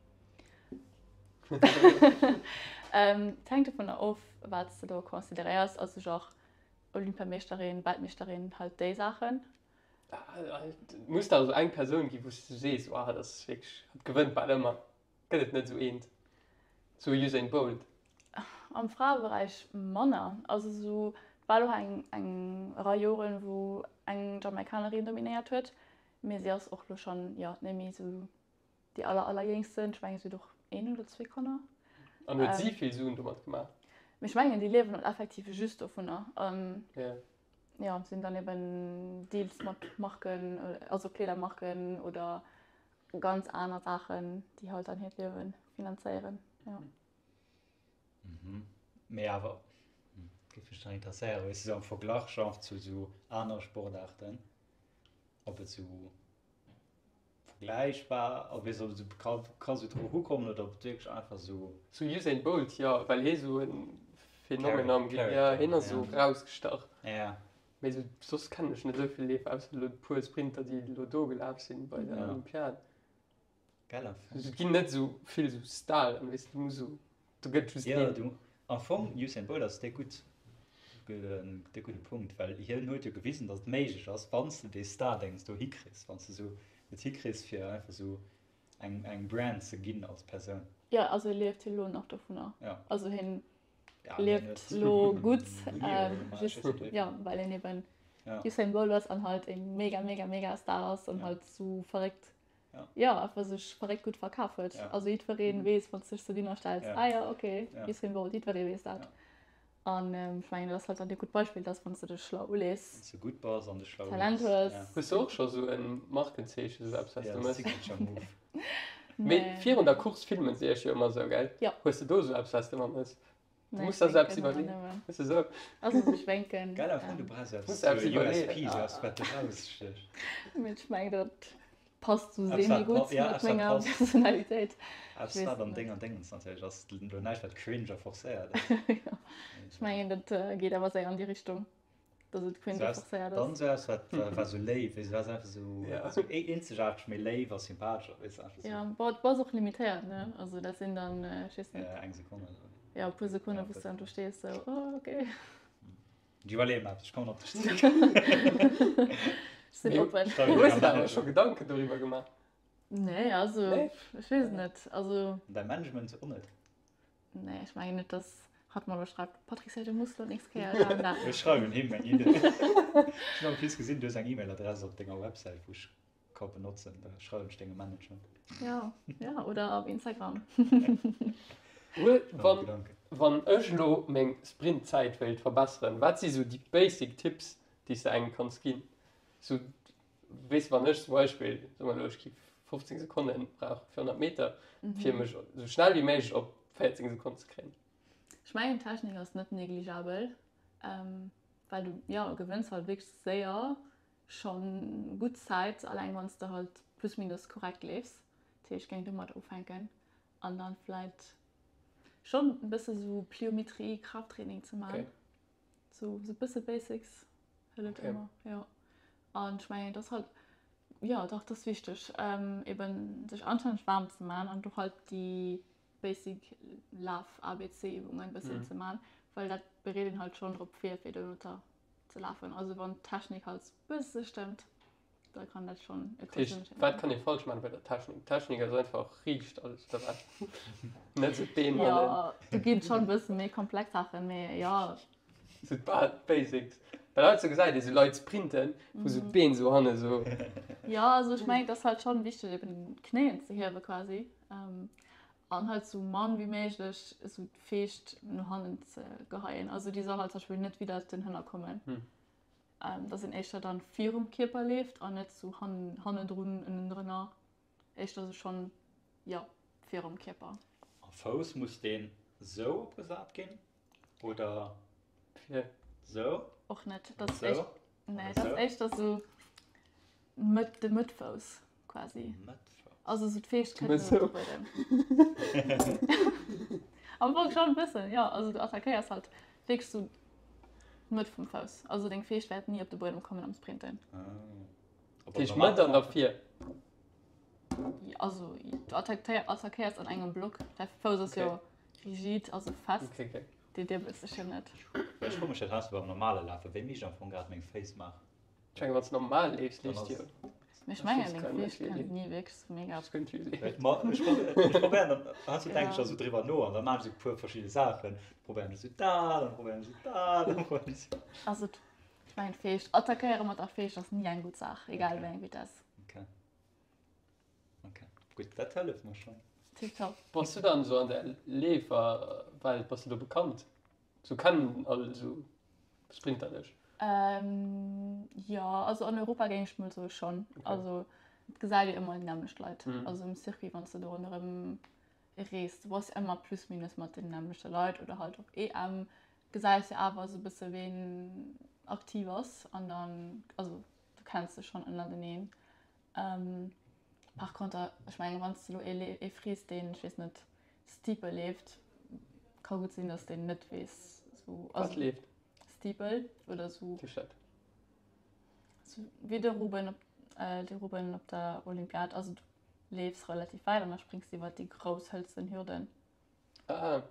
Et hänkt dovunner of, wat s de do consideréiers. Also genre Olympiameeschterin, Weltmeeschterin, halt déi Saachen. Et muss dach esou eng Persoun ginn, wou s du sees, oh, dat ass wierklech, dat gewënnt bal ëmmer. Gëtt et net esou eent? Sou e Usain Bolt? Am Fraeberäich manner. Also esou, et war elo eng eng Rei Joren, wou eng Jamaikanerin dominéiert huet, mee si ass och elo schonn, jo, net méi esou déi aller aller jéngsten. Ech mengen, si huet och een oder zwee Kanner. An huet si vill Suen domat gemaach? Mee ech mengen, déi liewen och effektiv just dovunner. Jo, sinn dann eben Deals mat Marken, also Kleedermarken oder ganz aner Saachen, déi halt dann hiert Liewe finanzéieren. Jo. Mee awer géif mech dann interesséieren, weess de, sou am Verglach genre zu sou anere Sportaarten, ob et sou vergläichbar, ob ee sou ka ka sou dru erukommen oder ob et wierklech einfach sou. Sou Usain Bolt, jo, well hee sou e Phänomen am, jo, hien ass sou erausgestach. Ja. Mee sou soss kennen ech net esou vill Leefer, ausser elo puer Sprinter, déi elo do gelaf sinn bei der Olympiad. Gell, am Fong. Et ginn net esou vill esou Staren, weess de, du muss esou, do gëtt just een. Jo, du, am Fong, Usain Bolt ass dee gutt, dee gudde Punkt, well hien huet jo gewisen, datt et méiglech ass, wann s de dee Star-Déngs do hikriss, wann s de esou et hikriss, fir einfach esou eng, eng Brand ze ginn als Persoun. Jo, also e lieft jo elo nach dovunner. Ja. Also hien lieft lo gutt, just jo well een eben Usain Bolt ass an halt e mega mega mega Star ass an halt sou verréckt jo einfach sech verréckt gutt verkaf huet. Also jiddweree weess wann s de dech dohinner stells, ah jo ok Usain Bolt, jiddweree weess dat. An ech mengen dat ass halt dann e gutt Beispill, dass wann s de dech schlau ulees, Wann s de gutt bass an dech schlau Talent ulees, hues. Hues de och scho sou e Markenzeechen, sou eppes wat s de méchs? Signature Move. Mee virun der Course filmen se iech jo ëmmer sou, gell? Jo. Hues de do sou eppes, wat s de ëmmer mëss? Du Nee, muss ech der sou eppes wénken ëmmer iwwerleeën. nëmmen. Hues de sou? Also sech wénken. Gell, am Fong, du brauchs Muss eppes, der eppes sou e iwwerleeën. USP, sou eppes, wat erausstécht. Mee ech mengen, dat passt sou Eppes, semi wat gutt ja, mat eppes, wat menger passt. Personalitéit. Ech Eppes, weess wat et an net. denger Déngens natierlech ass. Elo näischt, wat cringe a forcéiert ass. Jo, ech mengen, dat geet awer séier an déi Richtung. Dass et cringe a forcéiert ass. Dann sou eppes wat war sou léif, weess du, war einfach sou sou eenzegaarteg, mee léif a sympathesch, weess du, einfach sou. Ja, bon, du bass och limitéiert, ne, also dat sinn dann, ech weess net. Ja, eng Sekonn oder sou. Ja, e puer Sekonne wou s du dann do stees, sou, oh, okay. Ech iwwerleeë mer eppes, ech kommen op dech zeréck. Ech sinn oppen. Hues de der awer scho Gedanken doriwwer gemaach? Nee, also, ech weess et net, also. Däi Management och net? Nee, ech mengen net, dass hatt mer elo schreift, Patricia, du muss elo d'nächst Kéier dat an dat. Ech schreiwen him eng E-Mail. Ech hunn am Plus gesinn, du hues eng E-Mail-Adress op denger Websäit, wou ech ka benotzen. Da schreiwen ech dengem Manager. Ja, ja, oder op Instagram. Wann, wann ech elo meng Sprintzäit wéilt verbesseren, wat si sou déi basic Tipps, déi s de engem kanns ginn? Sou Weess wann ech zum Beispill, soe mer elo ech gi 15 Sekonne brauch fir 100 Meter, fir mech esou schnell wéi méiglech op 14 Sekonnen ze kréien. Ech mengen d'Technik ass net negligeabel, well du jo gewënns halt wierklech séier schonn gutt Zäit, alleng wann s de halt plus minus korrekt leefs. Dat heescht ech géing domat ufänken an dann vläit schonn e bësse sou Plyometrie, Kraafttraining ze man. Sou e bësse Basics hëlleft okay. ëmmer, jo. An ech mengen, dat ass halt, jo dach, dat ass wichteg, eben sech anstänneg waarm ze man an do halt déi basic Laf-ABC-Übungen e bëssen ze man, well dat bereet een halt schonn drop vir, fir dono ze lafen. Also wann d'Technik halt e bësse stëmmt, Da kann dat schon e großen Unterschied Wat kann ee falsch maachen bei der Technik? D'Technik ass einfach riicht alles oder wat? Net sou d'Been hannen. Jo, do ginn et schon e bësse méi komplex Saachen, mee jo. Sou d'Basics. Well heiansdo gesäit ee sou Leit sprinten, wou sou d'Been sou hanne sou. Jo, also ech mengen, et ass halt schon wichteg eben d'Knéien ze hiewe quasi an halt sou mann wéi méiglech sou d'Feescht no hannen ze geheien. Also déi soll halt zum Beispill net widder den Hënner kommen. Dass een éischter dann virum Kierper leeft an net sou hannendrun, ënnendrënner. Éischter sou schonn, jo, virum Kierper. A Fouss, muss deen sou opgesat ginn oder Fir sou? Och net, dat ass éischt, nee, dat ass éischter sou. Mëtt, de Mëttfouss quasi. Mëttfouss. Also sou d'Feescht Du kënnt mëss net op sou. de Buedem. Am Fong schonn e bëssen, jo. Also du attackéiers halt wierklech sou d'Mëtt vum Fouss. Also deng Feescht wäert ni op de Buedem kommen am Sprinten. Ah. Dat heescht Mëtt an der Vir. Also du attackéiers an engem Block. Däi Fouss ass jo rigid, also fest. Okay, okay. Dee diebelt sech jo net. Ech froe mech dat heiansdo beim normale Lafen, wéi mischt am Fong grad meng Féiss maachen. Ech mengen, wann s de normal leefs, leefs de jo. Mee ech mengen, deng Féiss kënnen ni wierklech sou mega. Ech probéieren dann, heiansdo denken ech da sou driwwer no an da maachen ech sou e puer verschidde Saachen. Probéieren ech sou dat, dann probéieren ech sou dat, dann probéieren ech sou. Also ech mengen, d'Feescht, attackéiere mat der Feescht ass ni eng gutt Saach, egal wéi eng Vitess. Okay. Okay. Gutt, dat hëlleft mer schonn. Tiptop. Bass du dann sou an der Leeferwelt, bass du do bekannt? Sou kennen all sou Sprinter dech? Ähm, jo, also an Europa géing ech mol soe schonn. Okay. Also et gesäit ee ëmmer déi nämmlecht Leit. Mhm. Also um Circuit, wann s de do ronderëm reest, du bass ëmmer plus minus mat den nämmlechte Leit oder halt op EM gesäis de awer esou e bësse ween aktiv ass an dann, also du kenns dech schonn ënnerteneen. Par conter, ech mengen, wann s de elo ee ee frees, deen, ech weess net, Steeple leeft, ka gutt sinn, datt deen net weess, sou. Wat leeft? Steeple oder sou. Wat heescht dat? Sou wéi de Ruben op, de Ruben op der Olympiad. Also du leefs relativ wäit an da spréngs de iwwer déi grouss hëlzen Hürden. Ah,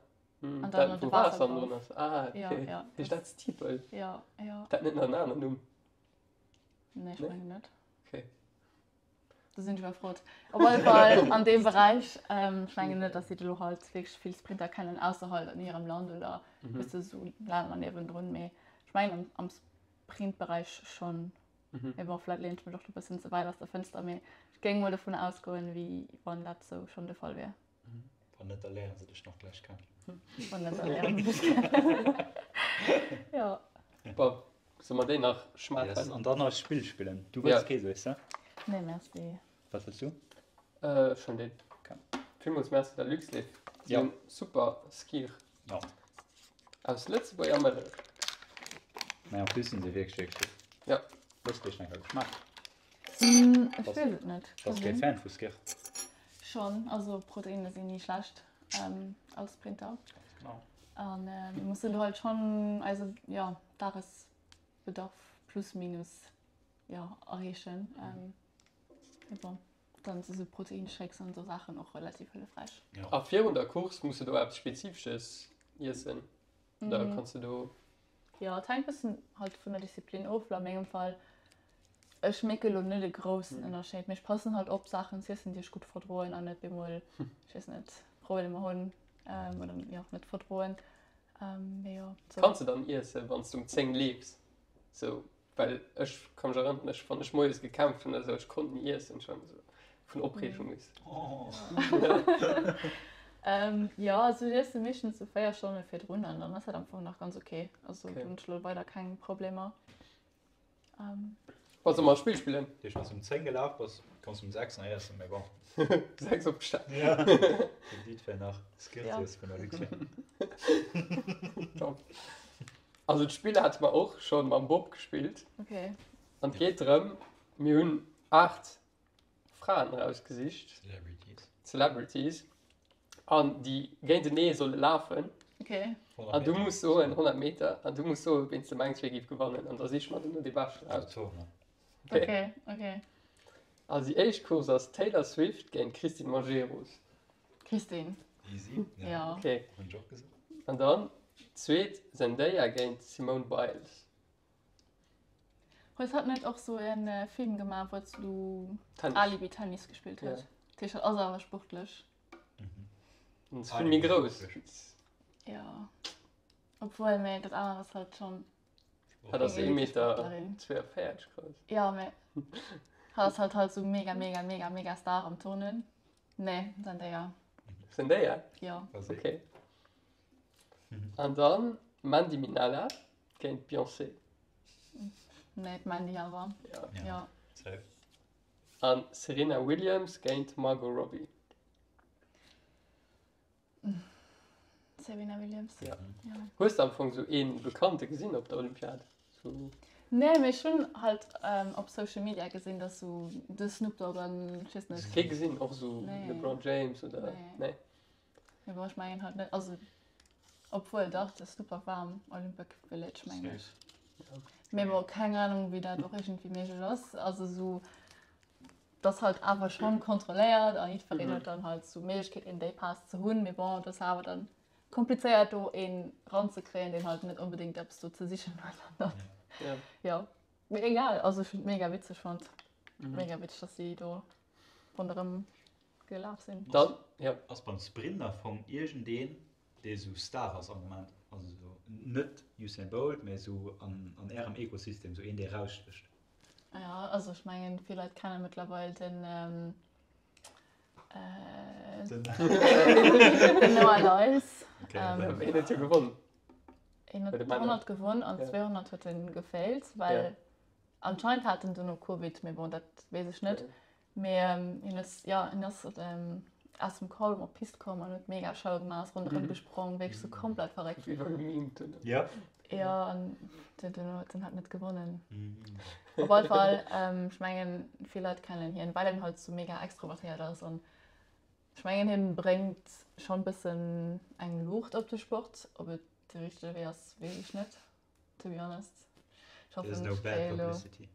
An dann dat an de wou Waasser Waasser dran ass. Ah, Ja, okay. ja. Heescht dat Steeple? Ja, ja. Dat net nach en aneren Numm? Nee, ech Nee? mengen net. Okay. Do sinn ech iwwerfrot. Op alle Fall an deem Beräich. Ähm, ech mengen net, dass si elo halt wierklech vill Sprinter kennen, ausser halt an hirem Land oder Mhm. bësse sou Länner niewendrun. Mee ech mengen am, am Sprintberäich schonn. Mhm. Mee bon, vläicht leeën ech mech och do e bëssen ze wäit aus der Fënster, mee ech géing mol dovun ausgoen, wéi wann dat sou schonn de Fall wier. Wann net, da léieren se dech nach gläich kennen. Wann net, da léieren se dech kennen. Jo. Bon, solle mer déi nach schmaachen? Yes, an dann eist Spill spillen. Du wëlls Ja. kee Suess, he? Nee, merci. Wat wëlls du? Äh, schon deen. Okay. Villmools Merci der Luxlait. Si Ja. hunn super Skyr. Ja. Aus Lëtzebuerger Mëllech. Naja, en plus sinn se wierklech, wierklech gutt. Ja. Hues de déi schon eng Kéier geschmaacht? Ech weess et net. Bass kee Fan vu Skyr? Schonn, also Proteinne sinn ni schlecht als Sprinter. Ganz genau. An mir mussen do halt schonn eise jo, Dagesbedarf plus minus jo, erreechen. Mee bon, dann si sou Proteinshakes an esou Saachen och relativ hëllefräich. A virun der Course muss de do eppes Spezifesches iessen oder kanns de do. Jo, et hänkt bëssen halt vun der Disziplin of. Lo a mengem Fall, ech mierke lo net e groussen Ënnerscheed, mee ech passen halt op Saachen z'iessen, déi ech gutt verdroen an net bemol, ech weess net, Problemer hunn oder jo net verdroen. Mee jo, sou. Kanns de dann iessen, wann s de um 10 leefs? Sou Well ech ka mech erënneren, ech, wann ech moies gekämpft hunn oder sou, ech konnt ni iessen, ech war esou vun Opreegung is. Jo, also ech iesse meeschtens sou 4 Stonne virdrun an dann ass dat am Fong nach ganz ok. Also do hunn ech elo weider keng Problemer. Bon, solle mer e Spill spillen? Deeg wann s du um 10 gelaf bass, konns du um 6 nach iessen, mee bon. 6 opgestan. Ja, fir déi nach Skirties vun der Luxlait. Top. Also d'Spill hate mer och scho mam Bob gespillt. Okay. An et geet drëm, mir hunn 8 Fraen erausgesicht. Celebrities. Celebrities. An déi géintenee solle lafen. Okay. An du muss soen, 100 Meter, an du muss soen, ween s de mengs, wie géif gewannen. An da siche mer duerno dee Beschten Also aus. Turner. Okay. Okay, okay. Also déi éischt Course ass Taylor Swift géint Christine Majerus. Christine. Easy. Ja. Okay. Hunn ech och gesot. An dann d'zweet Zendaya géint Simone Biles. Huet hatt net och sou en Film gemaach wou hatt sou Tennis. Alibi Tennis gespillt huet? Ja. Dat heescht hatt ass awer sportlech. An ass vill méi grouss. Ja. Obwuel, mee dat anert ass halt schonn. Hatt ass eng 1 Meter Elite-Sportlerin. 42 grouss. Ja, mee hatt ass halt halt sou mega mega mega mega Star am Turnen. Nee, Zendaya. Zendaya? Ja. Okay. An dann Mandy Minella géint Beyoncé. Nee, d'Mandy awer. Ja. Ja. Safe. An Serena Williams géint Margot Robbie. Serena Williams. Ja. Ja. Hues de am Fong sou een Bekannte gesinn op der Olympiad? Sou. Nee, mee ech hunn halt op Social Media gesinn, dass sou de Snoop Dogg an ech weess net. Hues kee gesinn? Och sou LeBron James oder? Nee. Mee bon, ech mengen halt net, also obwuel dach, de Snoop Dogg war am Olympic Village, mengen ech. Mee bon, keng Ahnung, wéi dat och iergendwéi méiglech ass. Also sou, dass halt awer schonn kontrolléiert a jiddwereen huet dann halt sou Méiglechkeet een Day Pass ze hunn, mee bon, et ass awer dann komplizéiert do een ranzekréien, deen halt net onbedéngt eppes do ze sichen huet an dat. Ja. Jo, mee egal, also ech hunn et mega witzeg fonnt. Mega witzeg, dass si do ronderëm gelaf sinn. Dann, ja. Ass beim Sprint am Fong iergendeen, dee esou Star ass am Moment, also esou net Usain Bolt, mee esou an an ärem Ekosystem, esou een dee rausstécht? Ja, also ech mengen vill Leit kenne mëttlerweil den den Noah Lyles. Een huet jo gewonnen. Een huet 100 gewonnen an 200 huet en gefailt, well anscheinend hat en duerno Covid, mee bon dat weess ech net. Mee hien ass, jo, hien ass aus dem Kolm op d'Pist komm an huet mega Show gemaach, ass ronderëm gesprong, wierklech sou komplett verréckt. Iwwer gemimt hunn. Ja. Jo, an duerno huet en halt net gewonnen. Op alle Fall, ech mengen, vill Leit kennen hien, well en halt sou mega extrovertéiert ass an ech mengen, hien bréngt schonn bëssen eng Luucht op de Sport. Ob et de richtege Wee ass, weess ech net. To be honest. Ich hoffe, There's no bad publicity.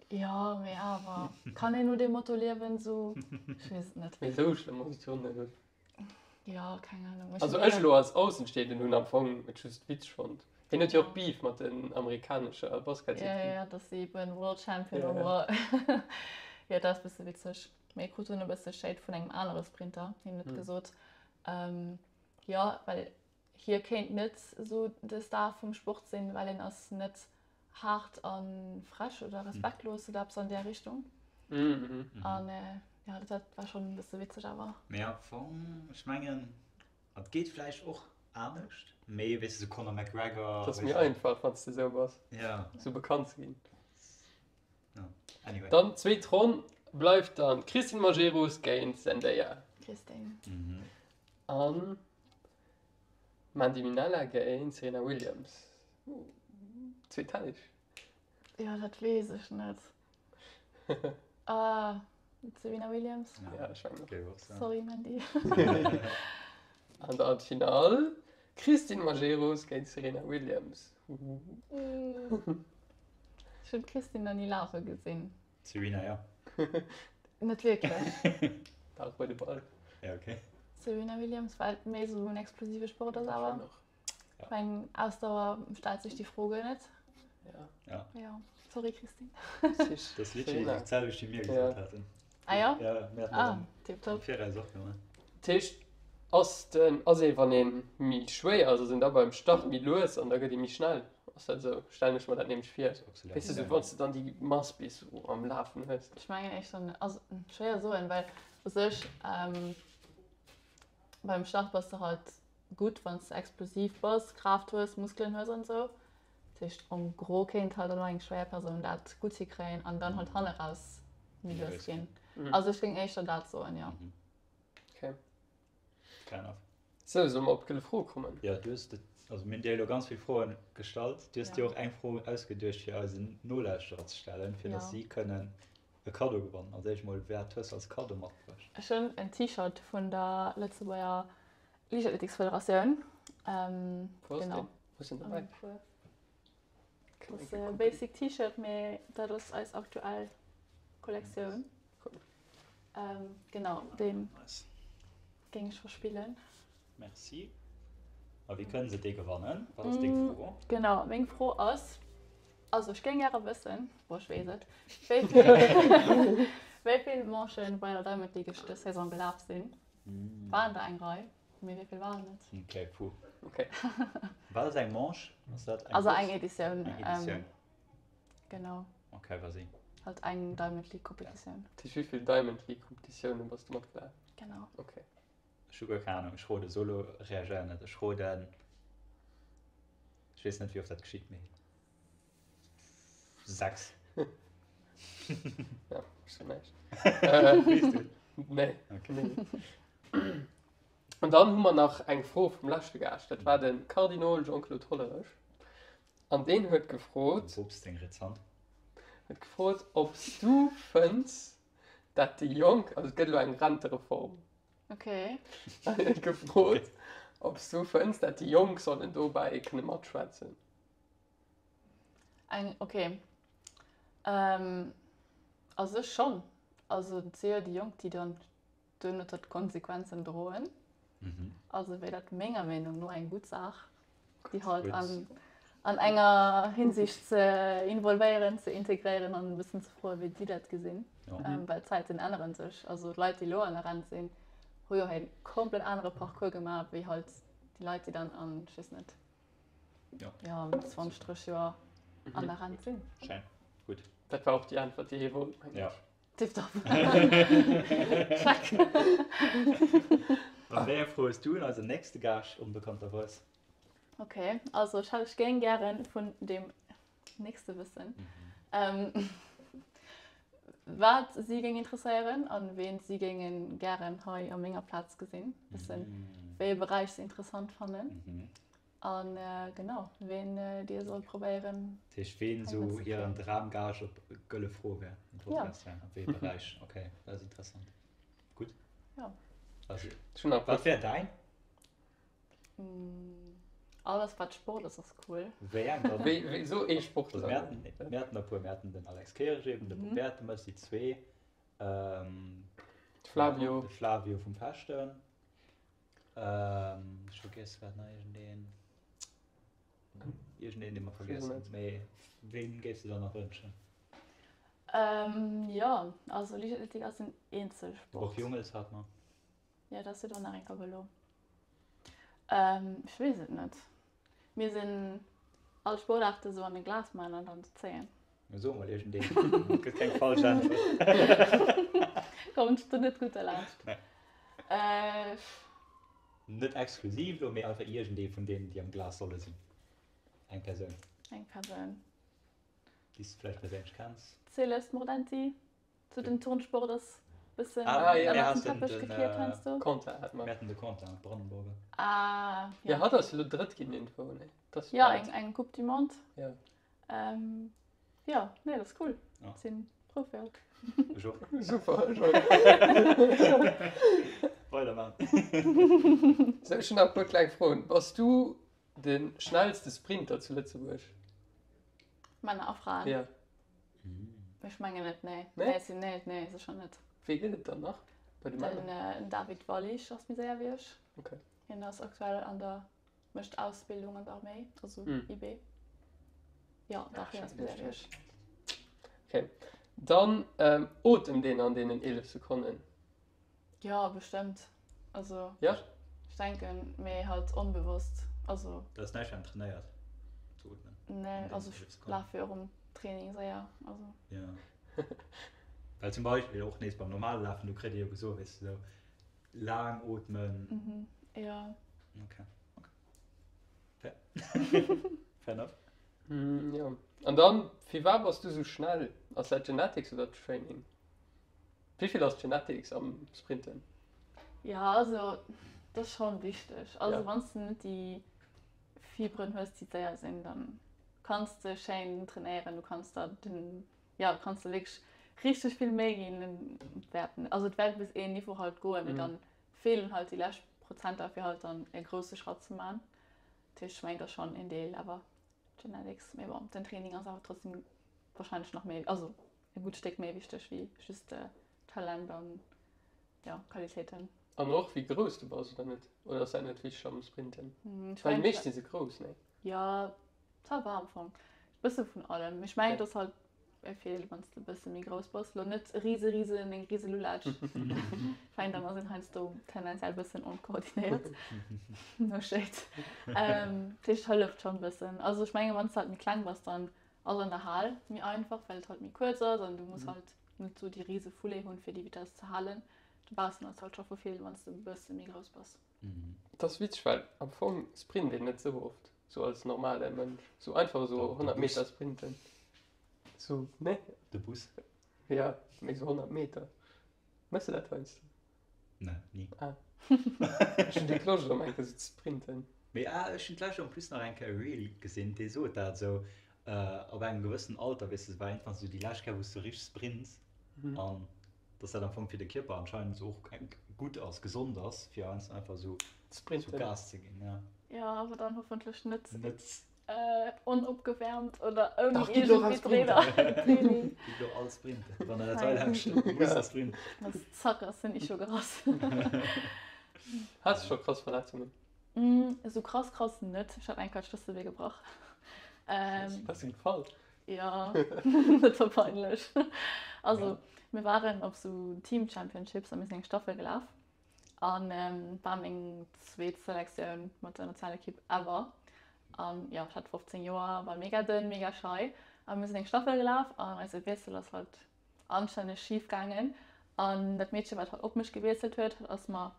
Ja, mee awer kann een no deem Motto liewen sou? Ech weess et net. Mee sou schlëmm ass et jo net, oder? Ja, keng Ahnung. Ech Also ech elo als Aussenstehenden hunn am Fong et just witzeg fonnt. Hien huet jo och Beef mat den amerikanescher Basketsekipp. Ja, ja, dass si eben World Champion ja, ja. Ja, dat ass bësse witzeg. Mee krut dunn e bësse Shade vun engem anere Sprinter. Hien huet gesot, ähm, jo, well Hie kéint net esou de Star vum Sport sinn, well en ass net haart a frech oder respektlos oder eppes an där Richtung. An jo, dat war schonn e bësse witzeg awer. Mee am Fong, ech mengen, et geet vläicht och anescht, mee weess de, sou Conor McGregor. Et ass méi einfach, wann s de esou bass, esou bekannt ze ginn. Anyway. Dann zweet Ronn bleift dann d'Christine Majerus géint Zendaya. Christine. An Mandy Minella géint Serena Williams. Zweet Tennis. Jo, dat weess ech net. Ah, Serena Williams. Ja, ech mengen och. Sorry Mandy. An der Finall Christine Majerus géint Serena Williams. Ech hunn d'Christine nach ni lafe gesinn. D'Serena jo. Net wierklech. Dach, bei de Ball. Ja, okay. Serena Williams, well et méi esou en explosive Sport ass awer. Ech mengen, Ausdauer stellt sech déi Fro guer net. Ja. Ja. Ja, sorry Christine. Dat ass literally dat selwecht wéi mir gesot haten. Ah ja? Ja, mir haten ah, tipptopp. Am Viraus och gemaach. Dat heescht, ass den, ass ee wann ee méi schwéier ass, ass een da beim Start méi lues an da gëtt ee méi schnell? Ass dat esou? Stellen ech mer dat nämlech vir. Weess de, sou wann s de dann déi Mass bis sou am Lafen hues. Ech mengen éischter net, also schwéier soen, well u sech beim Start bass de halt gutt wann s de explosiv bass, Kraaft hues, Muskelen hues an esou. Dat heescht en gros kéint halt elo eng schwéier Persoun dat gutt hikréien an dann halt hanneraus méi lues ginn. Also ech géing éischter dat soen, jo. Okay. Fair enough. Sou, solle mer op d'gëlle Fro kommen? Jo, du hues, also mir hunn dir elo ganz vill Froen gestallt. Du hues dir och eng Fro ausgeduecht fir eisen Nolauschterer ze stellen, fir dass si kënnen e Kaddo gewannen. Als éischt mol, wat hues de als Kaddo matbruecht? Ech hunn en T-Shirt vun der Lëtzebuerger Liichtathletiksfederatioun. Wou ass deen? Hues de en derbäi? Dat ass e basic T-Shirt, mee dat ass eis aktuell Kollektioun. Cool. Genau, dee géing ech verspillen. Merci. A wéi kënnen se dee gewannen? Wat ass deng Fro? Genau, meng Fro ass, also ech géing gäre wëssen, bon ech weess et, wéi vill, wéi vill Manchen bei der Diamond League ech dës Saison gelaf sinn. Waren der eng Rei? Mee wéi vill waren et? Okay, puh. Okay. Wat ass eng Manche? Ass dat eng Also Course? eng Editioun. Eng Editioun. Ähm, genau. Okay, vas-y. Halt eng Diamond League Competitioun. Dat heescht, wéi vill Diamond League Competitioune bass du matgelaf? Genau. Okay. Ech hu guer keng Ahnung. Ech rode solo, reagéier net. Ech roden, ech weess net wéi oft dat geschitt, mee 6. Ja, ech soen näischt. Weess du? Nee. Okay. Nee. An dann hu mer nach eng Fro vum leschte Gaascht. Dat war de Kardinol Jean-Claude Hollerech. An deen huet gefrot. Dem Poopst seng riets Hand. Huet gefrot, ob s du fënns, dat déi Jonk, also et gëtt elo eng Rentereform. Ok. An hien huet gefrot, ob s du fënns, dat déi Jonk sollen dobäi kënne matschwätzen. Eng, ok. A sech schonn. Also et si jo déi Jonk, déi dann duerno d'Konsequenzen droen. Also wär dat menger Meenung no eng gutt Saach, déi halt an, an enger Hinsicht ze involvéieren, ze integréieren an e bëssen ze froen, wéi si dat gesinn. Ja. Well d'Zäiten ännere sech. Also d'Leit, déi elo an der Rent sinn, hu jo e komplett anere Parcours gemaach wéi halt déi Leit, déi dann an, ech weess net, ja. ja 20, 30 Joer an der Rent sinn. Schéin, gutt. Dat war och déi Äntwert, déi hie wollt, mengen Ja. ech. Tipptopp. Check. A wéi eng Fro hues du un eisen nächste Gaascht onbekannterweis? Ok, also ech hätt ech géing gären vun deem nächste wëssen, wat si géing interesséieren an ween si géingen gären hei a menger Plaz gesinn, bëssen wéi e Beräich se interessant fannen. An genau, ween dir sollt probéieren. Dat heescht, ween esou hiren Dramgaascht op Gëlle Fro wär am Podcast wär, a wéi ee Beräich. Ok, dat ass interessant. Gutt. Jo. Also, wat wär däin? Alles wat Sport ass, ass cool. Wéi eng dann? Wéi, so ee Sportler. Also mir haten, mir haten e puer, mir haten den Alex Kirsch eben, de Bob Bertemes, déi zwee. De Flavio. De Flavio vum Fechten. Ech vergiess grad nach iergendeen. Iergendeen, dee mer vergiess hunn. Mee ween géifs de der nach wënschen? Jo, also Liichtathletik ass en Eenzelsport. De Bob Jungels hat mer. Jo, dat ass jo dann nach eng Kéier Vëlo. Ech weess et net. Mir sinn all Sportaarte sou an e Glas maachen an dann zéien. Mir soe mol iergendeen. Et gëtt keng falsch Äntwert. Kommt do net gutt derlaanscht. Nee. Net exklusiv elo, mee einfach iergendee vun deenen, déi am Glas solle sinn. Eng Persoun. Eng Persoun. Déi s de vläicht perséinlech kenns. D'Céleste Mordenti. Sou den Turnsport ass bëssen Ah, ja, ënnert den den, Teppech den, gekiert äh, heiansdo. Quentin hat mer. Mir haten de Quentin Brandenburger. Ah, Ja, ja. hatt ass elo Drëtt ginn iergendwou, nee? Dat ass Ja, bad. eng, eng Coupe du Monde. Ja. Ähm, ja, nee, dat ass cool. Ja. Sinn frou fir hatt. Ech och. Super, ech och. Weider man. Sou, ech hunn nach e puer kleng Froen. Bass du de schnellste Sprinter zu Lëtzebuerg? Männer a Fraen? Ja. Ech mengen net, nee. Nee? Nee, sinn, nee, nee, sécher net. Wee gëtt et dann nach bei de Den Männer? äh, David Wallich ass méi séier wéi ech. Okay. Hien ass aktuell an der, mécht Ausbildung an der Arméi, also Mm. IB. Ja, dach, hien ass méi séier wéi ech. Okay. Dann ähm, otemt een an deenen 11 Sekonnen. Jo, bestëmmt. Also, Ja? ech denken, mee halt onbewosst. Also. Dat ass näischt wat een trainéiert, ze ootmen. Nee, also ech lafe jo och um Training séier, also. Ja. Well zum Beispill och nees beim normale Lafen, do kritt ee jo gesot, weess de, sou laang ootmen. Mhm, jo. Okay, okay. Fair. Fair enough. Jo. An dann, firwat bass du sou schnell? Ass dat Genetics oder Training? Wéi vill ass Genetics am Sprinten? Jo, also dat ass schonn wichteg. Also Ja. wann s de net déi Fiberen hues, déi séier sinn, dann kanns de schéin trainéieren, du kanns der den, jo, kanns de wierklech richteg vill Méi ginn, et wäert, also et wäert bis een Niveau halt goen, mee dann feelen halt déi lescht Prozenter fir halt dann e grousse Schratt ze man. Dat heescht, ech mengen, dat ass schonn een Deel awer Genetics, mee bon, den Training ass awer trotzdem wahrscheinlech nach méi, also e gutt Stéck méi wichteg wéi just Talent an jo, Qualitéiten. An och wéi grouss du bass, oder net? Oder ass dat net wichteg am Sprinten? Ech Well déi mengen, meescht si se grouss, nee? Jo, ça va am Fong. Bësse vun allem. Ech mengen, et ass halt e Virdeel, wann s de e bësse méi grouss bass. Lo net rise rise, eng rise Lulatsch. Ech mengen, dann ass een heiansdo tendenziell e bëssen onkoordinéiert. No shade. Dat heescht, hëlleft schonn e bëssen. Also ech mengen, wann s de halt méi kleng bass, dann Ass an der Hal méi einfach, well et halt méi kuerz ass an du muss halt net sou déi rise Foulée hunn, fir déi Vitesse ze halen. Dobaussen ass halt scho vu vill, wann s de e bësse méi grouss bass. Et ass witzeg, well am Fong sprint een net sou oft, sou als normale Mënsch, sou einfach esou 100 Meter sprinten, sou, ne? De Bus. Jo, mee sou 100 Meter. Méchs de dat heiansdo? Ne, ni. Ah. Ech hunn déck Loscht erëm eng Kéier sou ze sprinten. Mee ah, ech hunn d'lescht en plus nach eng Kéier e Reel gesinn, dee sot dat esou, ab engem gewëssenen Alter, weess de, war iergendwann esou déi lescht Kéier, wou s du richteg sprints an dass dat am Fong fir de Kierper anscheinend esou och gutt ass, gesond ass, fir heiansdo einfach esou Sprinten. Gas ze ginn, ja. Jo, awer dann hoffentlech net Net. onopgewärmt oder ouni Dach, gitt elo iergendwéi sprinten. Training. Gitt elo all sprinten, wann der dat hei lauschtert, musst der sprinten. Ass zack ass den Icho gerass. Has du scho krass Verletzungen? Esou krass krass net. Ech hat eng Kéier d'Schlësselbee gebrach. Bass du gefall? Jo, dat war peinlech. Also mir waren op sou Team Championships a mir sinn eng Staffel gelaf an war meng zweet Selektioun mat der Nationalekipp ever. An jo, ech hat 15 Joer, war mega dënn, mega schei a mir sinn eng Staffel gelaf an eise Wiessel ass halt anstänneg schif gaangen an dat Meedche wat halt op mech gewiesselt huet, ass mer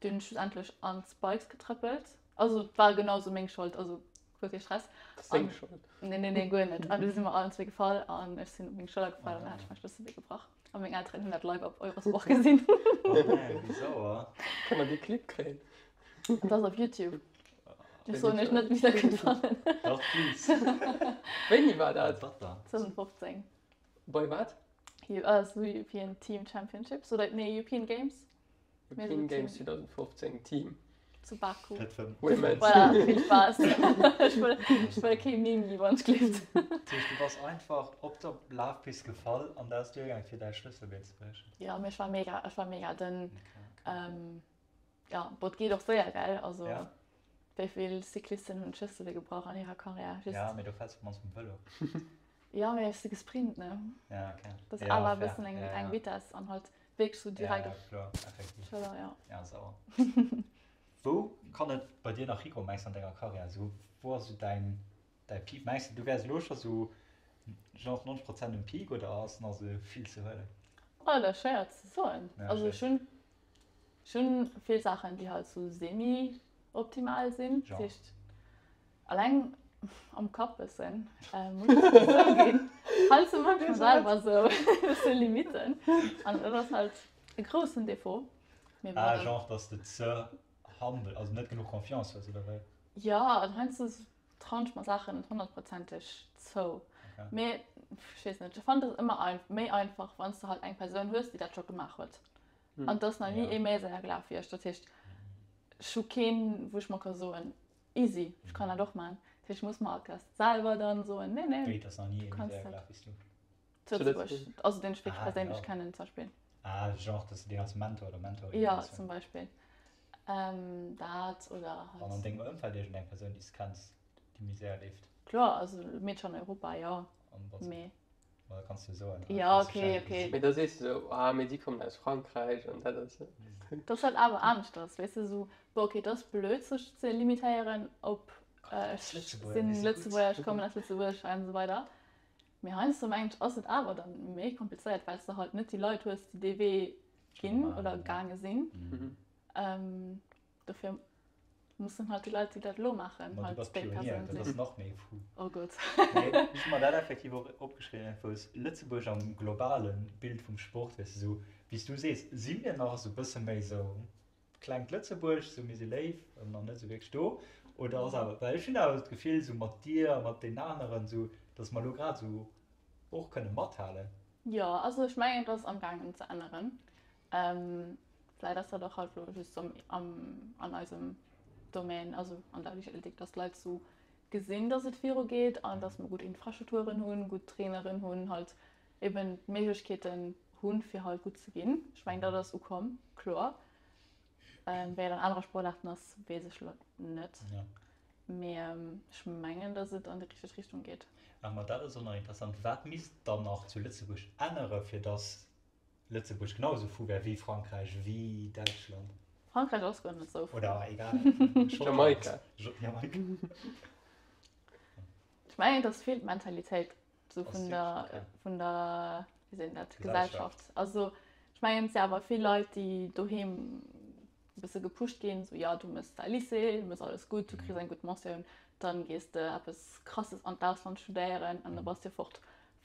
dunn schlussendlech an d'Spikes getrëppelt. Also et war genau sou meng Schold, also guer kee Stress. Dat ass deng Schold. Nee, nee, nee, guer net. An du si mer allen zwee gefall an ech sinn op meng Schëller gefall an da hat ech mäi Schlësselbee gebrach. A meng Elteren hunn dat live op Eurosport gesinn. Oh nee, wéi sauer. Kënne mer dee Clip kréien? Dat ass op Youtube. Ech soen iech net, wéi der kënnt fannen. Dach, please. Wéini war dat? Batter. 2015. Bei wat? Also European Team Championships oder nee European Games. European Games 2015 Team. Zu Baku. Women's. Voilà, vill Spaass. Ech wëll, ech wëll kee Meme gi wann ech gleeft. Dat heescht, du bass einfach op der Lafpist gefall an da ass duergaang fir däi Schlësselbeen ze briechen? Jo, mee ech war mega, ech war mega dënn. Okay, okay. Jo, bon, et geet och séier, gell? Also Ja. wéi vill Cyclisten hunn d'Schlësselbee gebrach an hirer Karriär? Just. Ja, mee do fäls du op d'mannst vum Vëlo. Ja, mee ech si gesprint, ne? Ja, okay. Dat ass Ja, awer e fair. bëssen eng, Ja, ja. eng Vitess an halt wierklech sou Ja, direkt ja, op kloer, effektiv. d'Schëller, ja. Ja, sauer. Wou kann et bei dir nach hikomm, mengs du, an denger Karriär? Sou, wou ass sou däin, däi Peak? Mengs du, du wäers elo scho sou genre 90 Prozent um Peak oder ass nach sou vill ze huelen? Oh, dat ass schwéier ze soen. Ja, Also ech ech hunn, ech hunn vill Saachen, déi halt sou semi-optimal sinn. Dat Genre? heescht, Alleng am Kapp bëssen, muss ech zouginn. Halt sou manchmal selwer sou e bësse Limiten. An dat ass halt e groussen Défaut. Mee bon, Ah, dann. genre, dass de ze humble, also net genuch Confiance hues, oder wéi? Jo, an heiansdo trauen ech mer Saachen net honnertprozenteg zou. Okay. Mee ech weess net, ech fannen et ass ëmmer méi einfach, wann s de halt eng Persoun hues, déi dat scho gemaach huet. An et ass nach ni Ja. ee méi séier gelaf wéi ech. Dat heescht, ech hu keen, wou ech mer ka soen, Easy, ech kann dat och man. Dat heescht, ech muss mer alt erst selwer dann soen, nee, nee. Wéi, et ass nach ni Du ee méi kanns séier dat. gelaf wéi s du? Zu Zu Lëtzebuerg, Lëtzebuerg. also deen ech wierklech Ah, perséinlech ja. kennen zum Beispill. Ah, genre, dass du deen als Mentor oder Mentorin Ja, hues, zum Beispill. Ähm, dat oder An an halt. dengem Ëmfeld iergendeng Persoun, déi s de kenns, déi méi séier leeft? Kloer, also Meedcher an Europa, jo, An wann s mee. Ma da kanns du soen, ah, Ja, kanns du okay, schnell okay. easy. Mee da sees du sou, ah, mee déi kommen aus Frankräich an dat ass. Dat ass halt awer aneschters, weess de, sou, bon, okay, et ass blöd sech ze limitéieren op ech Lëtzebuerger, sinn mir si gutt. Lëtzebuerger, ech kommen aus Lëtzebuerg an esou weider. Mee heiansdo mengen ech ass et awer dann méi komplizéiert, well s de halt net déi Leit hues, déi dee Wee ginn oder gaange sinn. Dofir mussen halt déi Leit, déi dat elo maachen, Ma du halt bass déi Pionier, Persoun dat ass sinn. nach méi fou. Oh Gott. Nee, ech hu mer dat effektiv och opgeschriwwen, wou s Lëtzebuerg am globale Bild vum Sport, weess de, sou wéi s du sees, si mir nach esou e bësse méi sou klengt Lëtzebuerg, sou mir si léif an nach net esou wierklech do, oder ass awer, well ech hunn awer d'Gefill, sou mat dir a mat deenen aneren, sou datt mer elo grad esou och kënne mathalen. Jo, also ech mengen, et ass amgaangen ze änneren. Vläit ass dat och halt elo just am, an eisem Domaine, also an der Liichtathletik, dass d'Leit sou gesinn, dass et virugeet an dass mer gutt Infrastrukturen hunn, gutt Traineren hunn, halt eben d'Méiglechkeeten hunn, fir halt gutt ze ginn. Ech mengen, dat ass ukomm, kloer. Wéi et an anere Sportaarten ass, weess ech elo net. Mee ech mengen, dass et an déi richteg Richtung geet. Ma dat ass och nach interessant. Wat misst dann nach zu Lëtzebuerg ännere fir dass Lëtzebuerg genau esou fou wär wéi Frankräich, wéi Däitschland. Frankräich ass guer net esou fou. Oder egal. Jamaika. Jamaika. Ech mengen, et ass vill d'Mentalitéit sou vun der, vun der, wéi seet een dat, Gesellschaft. Also ech mengen, et si awer vill Leit, déi doheem e bësse gepusht ginn, sou jo, du mëss däi Lycée, du mëss alles gutt, du kriss eng gutt Mentioun, dann gees de eppes Krasses an d'Ausland studéieren an da bass de fort.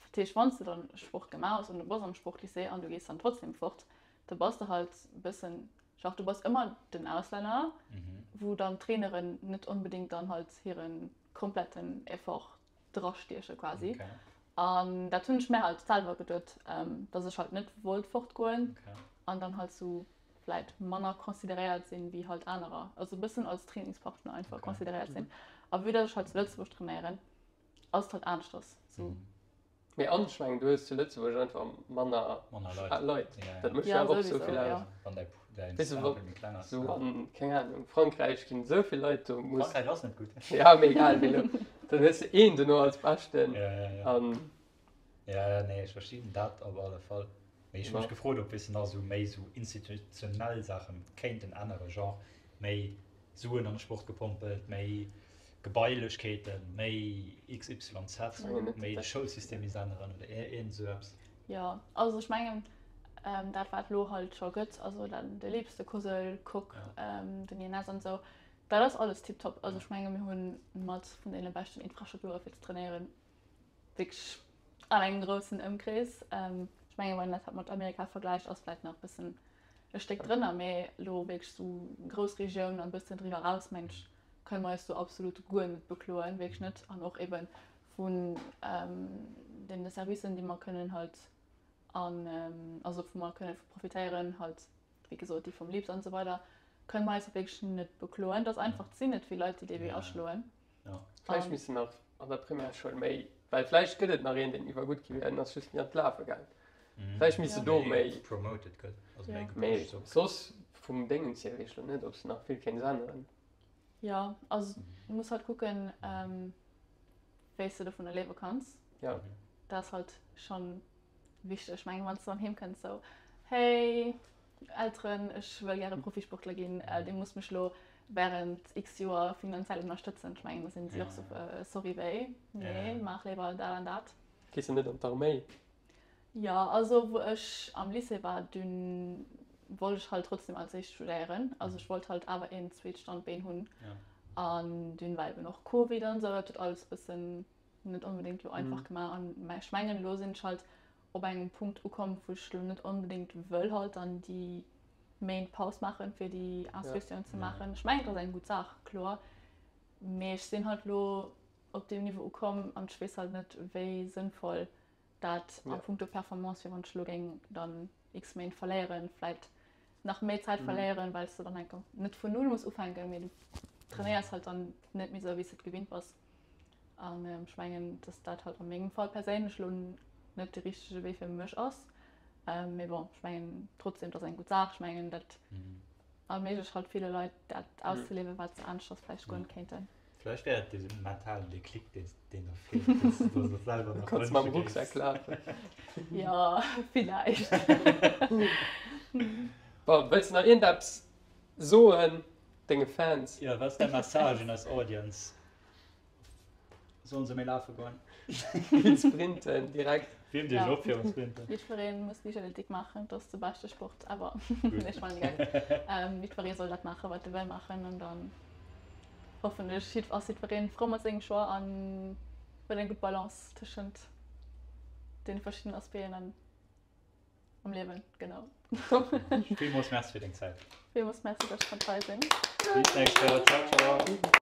Dat heescht, wann s de dann Sport gemaach hues an du bass am Sportlycée an du gees dann trotzdem fort, da bass de halt e bëssen, genre du bass ëmmer den Auslänner, mhm. wou dann d'Traineren net onbedéngt dann halt hire kompletten Effort drastieche quasi. Okay. An dat hunn ech mär halt selwer geduet, dass ech halt net wollt fortgoen okay. an dann halt sou vläit manner consideréiert sinn wéi halt anerer, also e bëssen als Trainingspartner einfach okay. consideréiert sinn. A vue dass ech halt zu Lëtzebuerg trainéieren, ass et halt aneschters sou. Mhm. Mee an ech mengen, du hues zu Lëtzebuerg einfach manner, manner Leit. Leit. Ja, ja. Dat mécht Ja, awer och sou sowieso, vill aus. ja. Wann däi, däin Weess du, Stapel méi kleng ass. Sou an, keng Ahnung, Frankräich ginn esou vill Leit, do muss. Frankräich ass net gutt. Ja, mee egal, mee lo, dann hues de een dono als Beschten. Ja, ja, ja. An. Ja, ja, nee, ech verstinn dat op alle Fall. Mee ech hu mech gefrot, ob, weess de, nach esou méi esou institutionell Saache kéinten änneren, genre méi Suen an de Sport gepompelt, méi Gebailechkeeten, méi XYZ, méi de Schoulsystem misst änneren oder iergend esou eppes. Jo, also ech mengen, dat wat elo halt scho gëtt, also dann de LIPS, de COSL, Coque, den INS an esou, dat ass alles tiptop. Also ech menge mir hu mat vun deene beschten Infrastrukture fir ze trainéieren, wierklech an engem groussen Ëmkrees. Ech menge wann een dat mat Amerika vergläicht, ass vläicht nach e bëssen e Stéck drënner, mee elo wierklech esou Groussregioun an e bëssen driwwer eraus, mengen ech, kënne mer eis do absolut guer net bekloen, wierklech net. An och eebe vun deene Servicen, déi mer kënnen halt an, also wou mer kënne vu profitéieren, halt wéi gesot déi vum LIPS an esou weider, kënne mer eis och wierklech net bekloen. Et ass einfach, et sinn net vill Leit, déi dee Wee aschloen. Vläicht missten nach an der Primärschoul méi, well vläicht gëtt et nach een, deen iwwergutt gi wier, en ass just ni an d'Lafe gaang. Vläicht misste do méi promoted gëtt, also méi Mee gepusht sou. Soss vum Déngens hier weess ech lo net, ob se nach vill kéints änneren. Jo, also du muss halt kucken, wéi s de dovunner liewe kanns. Ja. Dat ass halt schonn wichteg. Ech mengen, wann s du dann heem kënns sou, Hey Elteren, ech wëll gäre Profisportler ginn, dir musst mech lo wärend x Joer finanziell ënnerstëtzen. Ech mengen, da sinn si och sou, Sorry, wéi? Nee, maach léiwer dat an dat. Gees de net an d'Arméi? Jo, also wou ech am Lycée war, dunn wollt ech halt trotzdem als éischt studéieren. Also ech wollt halt awer een zweet Standbeen hunn. An dunn war eben och Covid an esou, dat huet alles e bëssen net onbedéngt elo einfach gemaach. An mä ech mengen elo sinn ech halt op engem Punkt ukomm, wou ech elo net onbedéngt wëll halt dann déi Méint Paus maachen, fir déi Inscriptioun ze maachen. Ech mengen et ass eng gutt Saach, kloer, mee ech sinn halt elo op deem Niveau ukomm an ech weess halt net, wéi sënnvoll dat a punkto Performance wier, wann ech elo géing dann x Méint verléieren, vläit nach méi Zäit verléieren, well s de dann enker net vun null muss ufänken, mee du trainéiers halt dann net méi esou, wéi s de et gewinnt bass. An ech mengen, dass dat halt a mengem Fall perséinlech elo net de richtege Wee fir mech ass. Mee bon, ech mengen trotzdem, et ass eng gutt Saach. Ech mengen, dat erméiglecht halt ville Leit, dat auszeliewen, wat se aneschters vläicht guer net kéinten. Vläicht wär et dee mentalen Déclic, deen deen der feelt, dass du der selwer nach Kanns mam wënsche Rucksack géifs. lafen. Jo, villäicht. Bon, wëlls de nach iergendeppes soen denge Fans? Jo, wat ass däi Message un eis Audience? Sollen se méi lafe goen? Vill sprinten direkt. Wiermt iech op virum Sprinten. Jiddweree muss Liichtathletik maachen, dat ass de beschte Sport ever. Nee, ech man de Gag. Jiddweree soll dat maachen, wat e wëll maachen an dann hoffentlech ass jiddweree frou mat sengem Choix an huet eng gutt Balance tëschent deene verschiddenen Aspecten an am Liewen. Genau. Top. Villmools Merci fir deng Zäit. Villmools Merci, dass ech konnt hei sinn. Bis d'nächst Kéier. Ciao, ciao.